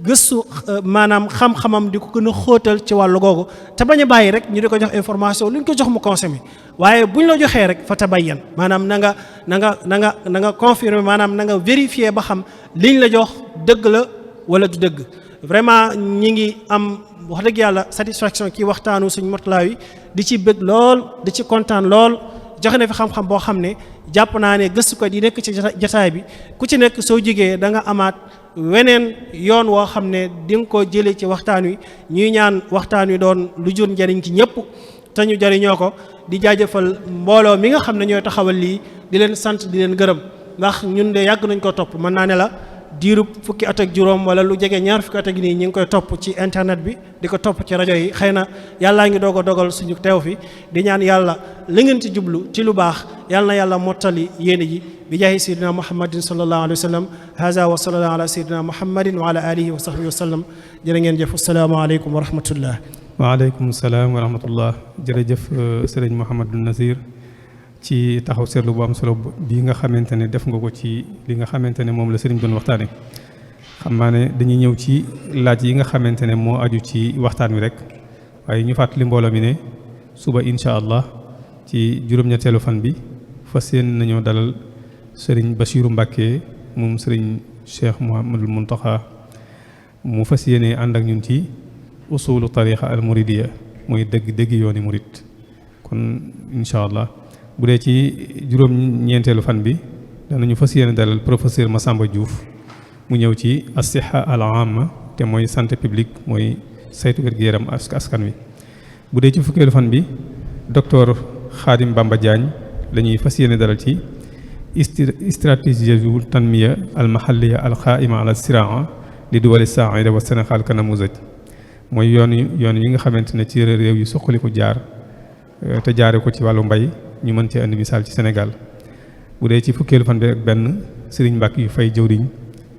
gëstu maanaam xam-xamam di ko gën a xóotal ci wàllu googu te bañ a bàyyi rek ñu di ko jox information lu ñu ko jox mu consommé waaye buñ la joxee rek fa tabayyan maanaam na nga confirmer maanaam na nga vérifier ba xam liñ la jox dëgg la wala du dëgg vraiment ñi ngi am wax dëgg yàlla satisfaction ci waxtaanu suñ Mourtala yi di ci bëgg lool di ci kontaan lool joxe na fi xam-xam boo xam ne jàpp naa ne gëstukat yi nekk ci jataay bi ku ci nekk soo jigee da nga amaat weneen yoon woo xam ne di nga ko jëlee ci waxtaan wi ñuy ñaan waxtaan wi doon lu jur njariñ ci ñëpp te ñu jariñoo ko di jaajëfal mbooloo mi nga xam ne ñooy taxawal lii di leen sant di leen gërëm ndax ñun de yàgg nañ ko topp mën naa ne la diirub fukki at ak juróom wala lu jege ñaar fukki at ak nii ñu ngi koy topp ci internet bi di ko topp ci rajo yi xëy na yàllaa ngi doog a dogal suñu teew fi di ñaan yàlla li ngeen ci jublu ci lu baax yàlla na yàlla mottali yéene ji bi jaahi sayyidina muhammadin sallallahu alayhi wa sallam haza wa sallallahu ala sayyidina muhammadin wa ala alihi wa sahbihi wa sallam jërë ngeen jëf assalaamu aleykum wa rahmatullah waaleykum salaam wa rahmatullah jërëjëf sëriñ Mouhamadou Nazir ci taxaw seetlu bu am solo bii nga xamante ne def nga ko ci li nga xamante ne moom la sëriñ doon waxtaane xam naa ne dañuy ñëw ci laaj yi nga xamante ne moo aju ci waxtaan wi rek waaye ñu fàttali mbooloo mi ne suba incha allah ci juróom-ñetteelu fan bi fas yéene nañoo dalal sëriñ Bachiru Mbàkke moom sëriñ Cheikh Mouhamadul Muntaxa mu fas yéene ànd ak ñun ci usulu tariqa al muridiya mooy dëgg yooni murid kon incha allah bu dee ci juróom-ñeenteelu fan bi danañu fas yéene dalal professeur Massamba Diouf mu ñëw ci as-siha al-amma te mooy santé publique mooy saytu wér-gu-yaram askan wi. bu dee ci fukkeelu fan bi docteur Khadim Bamba Diagne la ñuy fas yéene dalal ci stratégie tanmiya al-mahalliya al-qaa'ima ala siraa li duwali saa'ida wa Sénégal ka namuzaj mooy yoon yi nga xamante ne ci réew yu soqaliku jaar te jaare ko ci wàllu mbay ñu mën cee andi misaal ci Sénégal bu dee ci fukkeelu fan bi ak benn Serigne Mbacke yu fay jëwriñ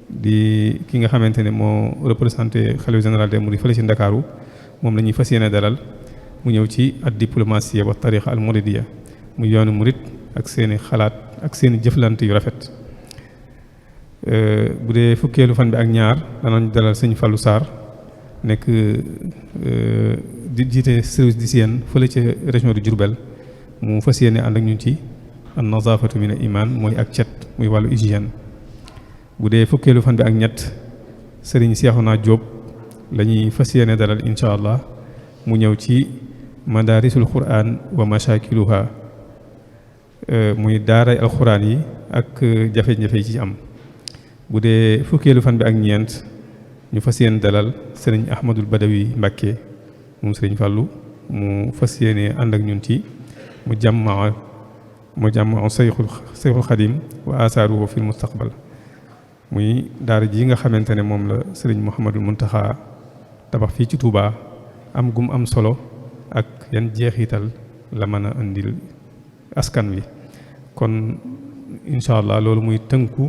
di ki nga xamante ne moo représenté xalifa général des mourides fële ci Ndakaaru moom la ñuy fas yéene dalal mu ñëw ci ad diplomatie wa tariqa al muridiya mu yoonu murid ak seeni xalaat ak seeni jëflante yu rafet bu dee fukkeelu fan bi ak ñaar danañ dalal sëñ Fallou Sarr nekk di jiite service d'hygiène fële ca région de Diourbel mu fas yéene ànd ak ñun ci an nazafatu min al iman mooy ak cet muy wàllu hygiène bu dee fukkeelu fan bi ak ñett Serigne Cheikhouna Diop la ñuy fas yéene dalal incha allah mu ñëw ci madarisul quran wa mashakiluha muy daaray alquran yi ak jafe-jafe yi ci am bu dee fukkeelu fan bi ak ñeent ñu fas yéene dalal Serigne Ahmadul Badawi Mbacke moom Serigne Fallou mu fas yéene ànd ak ñun ci mu jàmmaa Seyxul Xadim wa asaaruhu fil mustaqbal muy daara ji nga xamante ne moom la Serigne Mouhamadul Muntaxa tabax fii ci Touba am gum am solo ak yan jeexital la mën a indil askan wi kon incha allah loolu muy tënku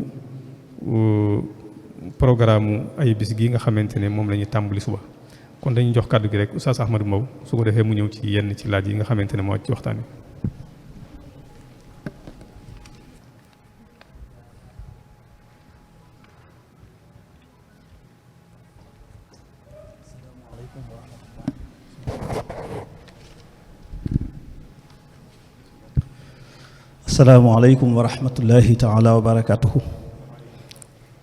programme ay bis gi nga xamante ne moom la ñuy tàmbali suba kon dañuy jox kàddu gi rek Oustaz Ahmadou Mbow su ko defee mu ñëw ci yenn ci laaj yi nga xamante ne moo ci waxtaan wi. asalaamaaleykum wa rahmatullahi taala wa barakatuhu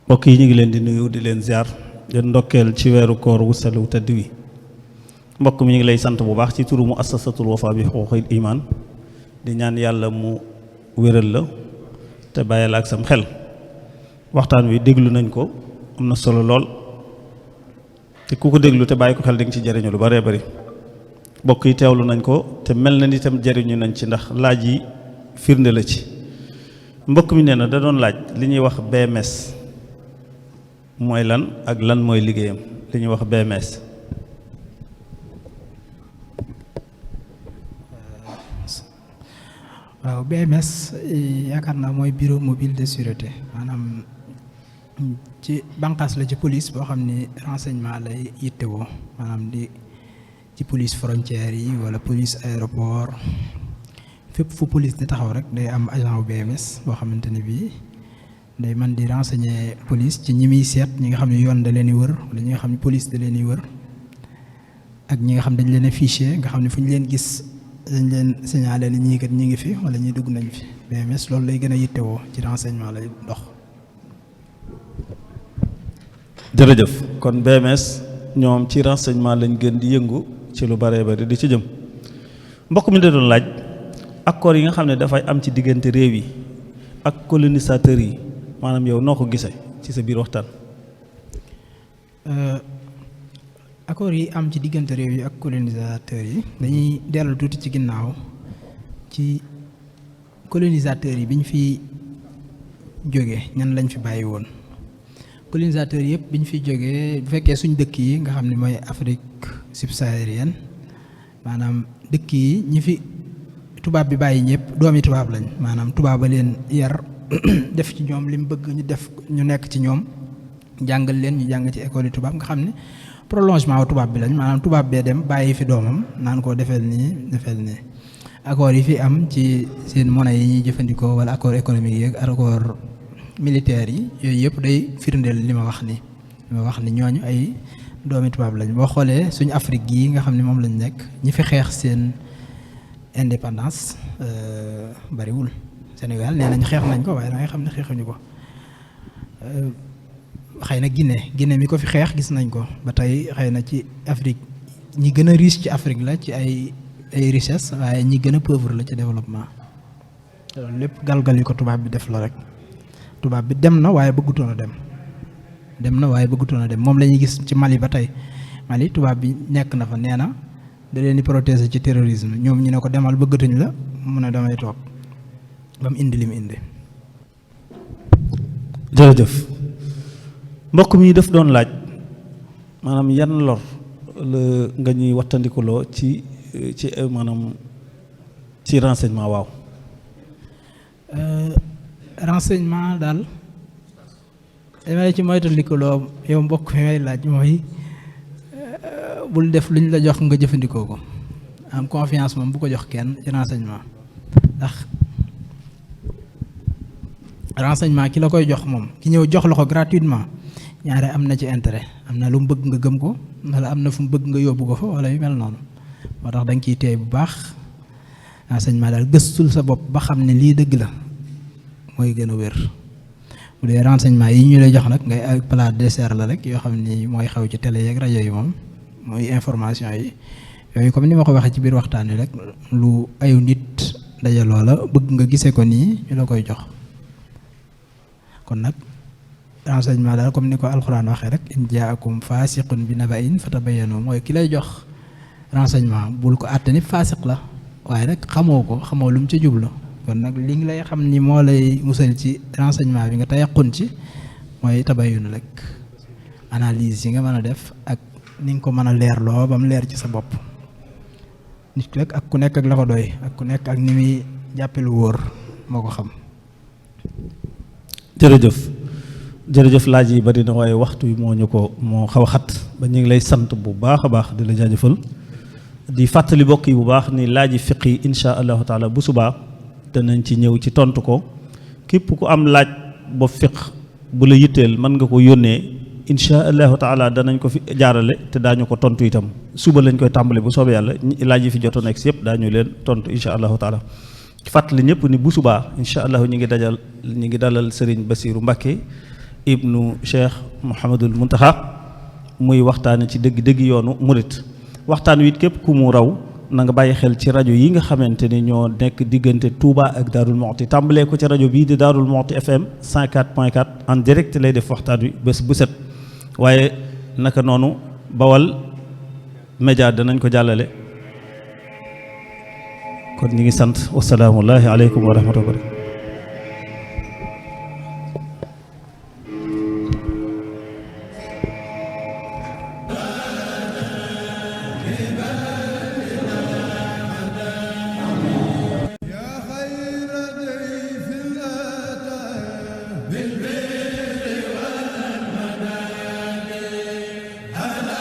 mbokk yi ñu ngi leen di nuyu di leen ziar leen ndokkeel ci weeru koor wu sell wu tëdd wi mbokk mi ñu ngi lay sant bu baax ci turu mu assasatul wafa bi xuquqil iman di ñaan yàlla mu wéral la te bàyyi la ak sam xel waxtaan wi déglu nañ ko am na solo lool te ku ko déglu te bàyyi ko xel di nga ci jariñu lu bëree bëri mbokk yi teewlu nañ ko te mel na ni itam jariñu nañ ci ndax laaj yi firnde la ci mbokk mi nee na da doon laaj li ñuy wax BMS mooy lan ak lan mooy liggéeyam li ñuy wax BMS. waaw BMS yaakaar naa mooy bureau mobile de sûreté maanaam ci bànqaas la ci police boo xam ni renseignement lay yittewoo maanaam di ci police frontière yi wala police aéroport fépp fu police di taxaw rek day am agent bu BMS boo xamante ne bii day man di renseigner police ci ñi muy seet ñi nga xam ne yoon da leen di wër wala ñi nga xam ne police da leen di wër ak ñi nga xam dañ leen a fiché nga xam ne fu ñu leen gis dañ leen signalé ni ñii kat ñi ngi fi wala ñii dugg nañ fi BMS loolu lay gën a yittewoo ci renseignement lay dox. jërëjëf kon BMS ñoom ci renseignement lañ gën di yëngu ci lu baree bari di ci jëm mbokk mi da doon laaj accord yi nga xam ne dafay am ci diggante réew yi ak colonisateurs yi maanaam yow noo ko gisee ci sa biir waxtaan. accord yi am ci diggante réew yi ak colonisateurs yi dañuy dellu tuuti ci ginnaaw ci colonisateurs yi bi ñu fi jógee ñan lañ fi bàyyi woon. colonisateurs yëpp bi ñu fi jógee bu fekkee suñ dëkk yi nga xam ne mooy Afrique subsaharienne maanaam dëkk yi ñi fi tubaab bi bàyyi ñëpp doomi tubaab lañ maanaam tubaab ba leen yar def ci ñoom li mu bëgg ñu def ñu nekk ci ñoom jàngal leen ñu jàng ci école yi tubaab nga xam ne prolongement wu tubaab bi lañ maanaam tubaab bee dem bàyyi fi doomam naan koo defeel nii accord yi fi am ci seen monnaie yi ñuy jëfandikoo wala accord économique yi ak accord militaires yi yooyu yëpp day firndeel li ma wax ni ñooñu ay doomi tubaab lañ boo xoolee suñu Afrique gii nga xam ne moom lañ nekk ñi fi xeex seen indépendance bariwul Sénégal nee nañ xeex nañ ko waaye da ngay xam ne xeexuñu ko xëy na Guinée mi ko fi xeex gis nañ ko ba tey xëy na ci Afrique ñi gën a riche ci Afrique la ci ay richesse waaye ñi gën a pauvre la ci développement loolu lépp galgal yi ko tubaab bi def la rek tubaab bi dem na waaye bëggutoon a dem moom la ñuy gis ci Mali ba tey Mali tubaab bi nekk na fa nee na da leen di protéger ci terrorisme ñoom ñu ne ko demal bëggatuñ la mu ne damay toog ba mu indi li mu indi. jërëjëf mbokk mi daf doon laaj maanaam yan lor la nga ñuy wattandikuloo ci maanaam ci renseignement waaw. renseignement daal damay ci moytandikuloo yow mbokk mi may laaj mooy bul def luñ la jox nga jëfandikoo ko am confiance moom bu ko jox kenn ci renseignement ndax renseignement ki la koy jox moom ki ñëw jox la ko gratuitement ñaare am na ci intérêt am na lu mu bëgg nga gëm ko wala am na fu mu bëgg nga yóbbu ko fa wala yu mel noonu moo tax da nga ciy teey bu baax renseignement daal gëstul sa bopp ba xam ne lii dëgg la mooy gën a wér bu dee renseignement yi ñu lay jox nag ngay ak plat dessert la rek yoo xam ni mooy xew ci télé yeeg rajo yi moom mooy information yi yooyu comme ni ma ko waxee ci biir waxtaan wi rek lu ayu nit dajaloo la bëgg nga gisee ko nii ñu la koy jox kon nag renseignement daal comme ni ko alxuraan waxee rek in jaakum faasiqun bi naba'in fatabayyanu mooy ki lay jox renseignement bul ko àtte ni faasiq la waaye rek xamoo lu mu ci jublu kon nag li nga lay xam ni moo lay musal ci renseignement bi nga tayaqun ci mooy tabayyun rek analyse yi nga mën a def ak ni nga ko mën a leerloo ba mu leer ci sa bopp nit ki rek ak ku nekk ak la ko doy ak ku nekk ak ni muy jàppe lu wóor moo ko xam. jërëjëf laaj yi bari na waaye waxtu yi moo xaw a xat ba ñu ngi lay sant bu baax a baax di la jaajëfal di fàttali bokk yi bu baax ni laaj yi fiq yi insha allahu taala bu subaa danañ ci ñëw ci tontu ko képp ku am laaj ba fiq bu la yitteel mën nga ko yónnee insha allahu taala danañ ko fi jaarale te daañu ko tontu itam suba lañ koy tàmbale bu soobee yàlla laaj yi fi jotoon nekk si yëpp daañu leen tontu insha allahu taala fàttali ñëpp ni bu subaa insha allahu ñu ngi dalal Serigne Bassirou Mbacké ibnu Cheikh Mouhamadul Muntaha muy waxtaane ci dëgg yoonu murit waxtaan wi it képp ku mu raw na nga bàyyi xel ci rajo yi nga xamante ni ñoo nekk diggante Touba ak Darou Mouhty tàmbalee ko ci rajo bii di Darou Mouhty FM 104.4 en direct lay def waxtaan wi bés bu set waaye naka noonu Bawal Média danañ ko jàllale kon ñi ngi sant wasalaamullahi aleykum wa rahmatullahi wa barakatuh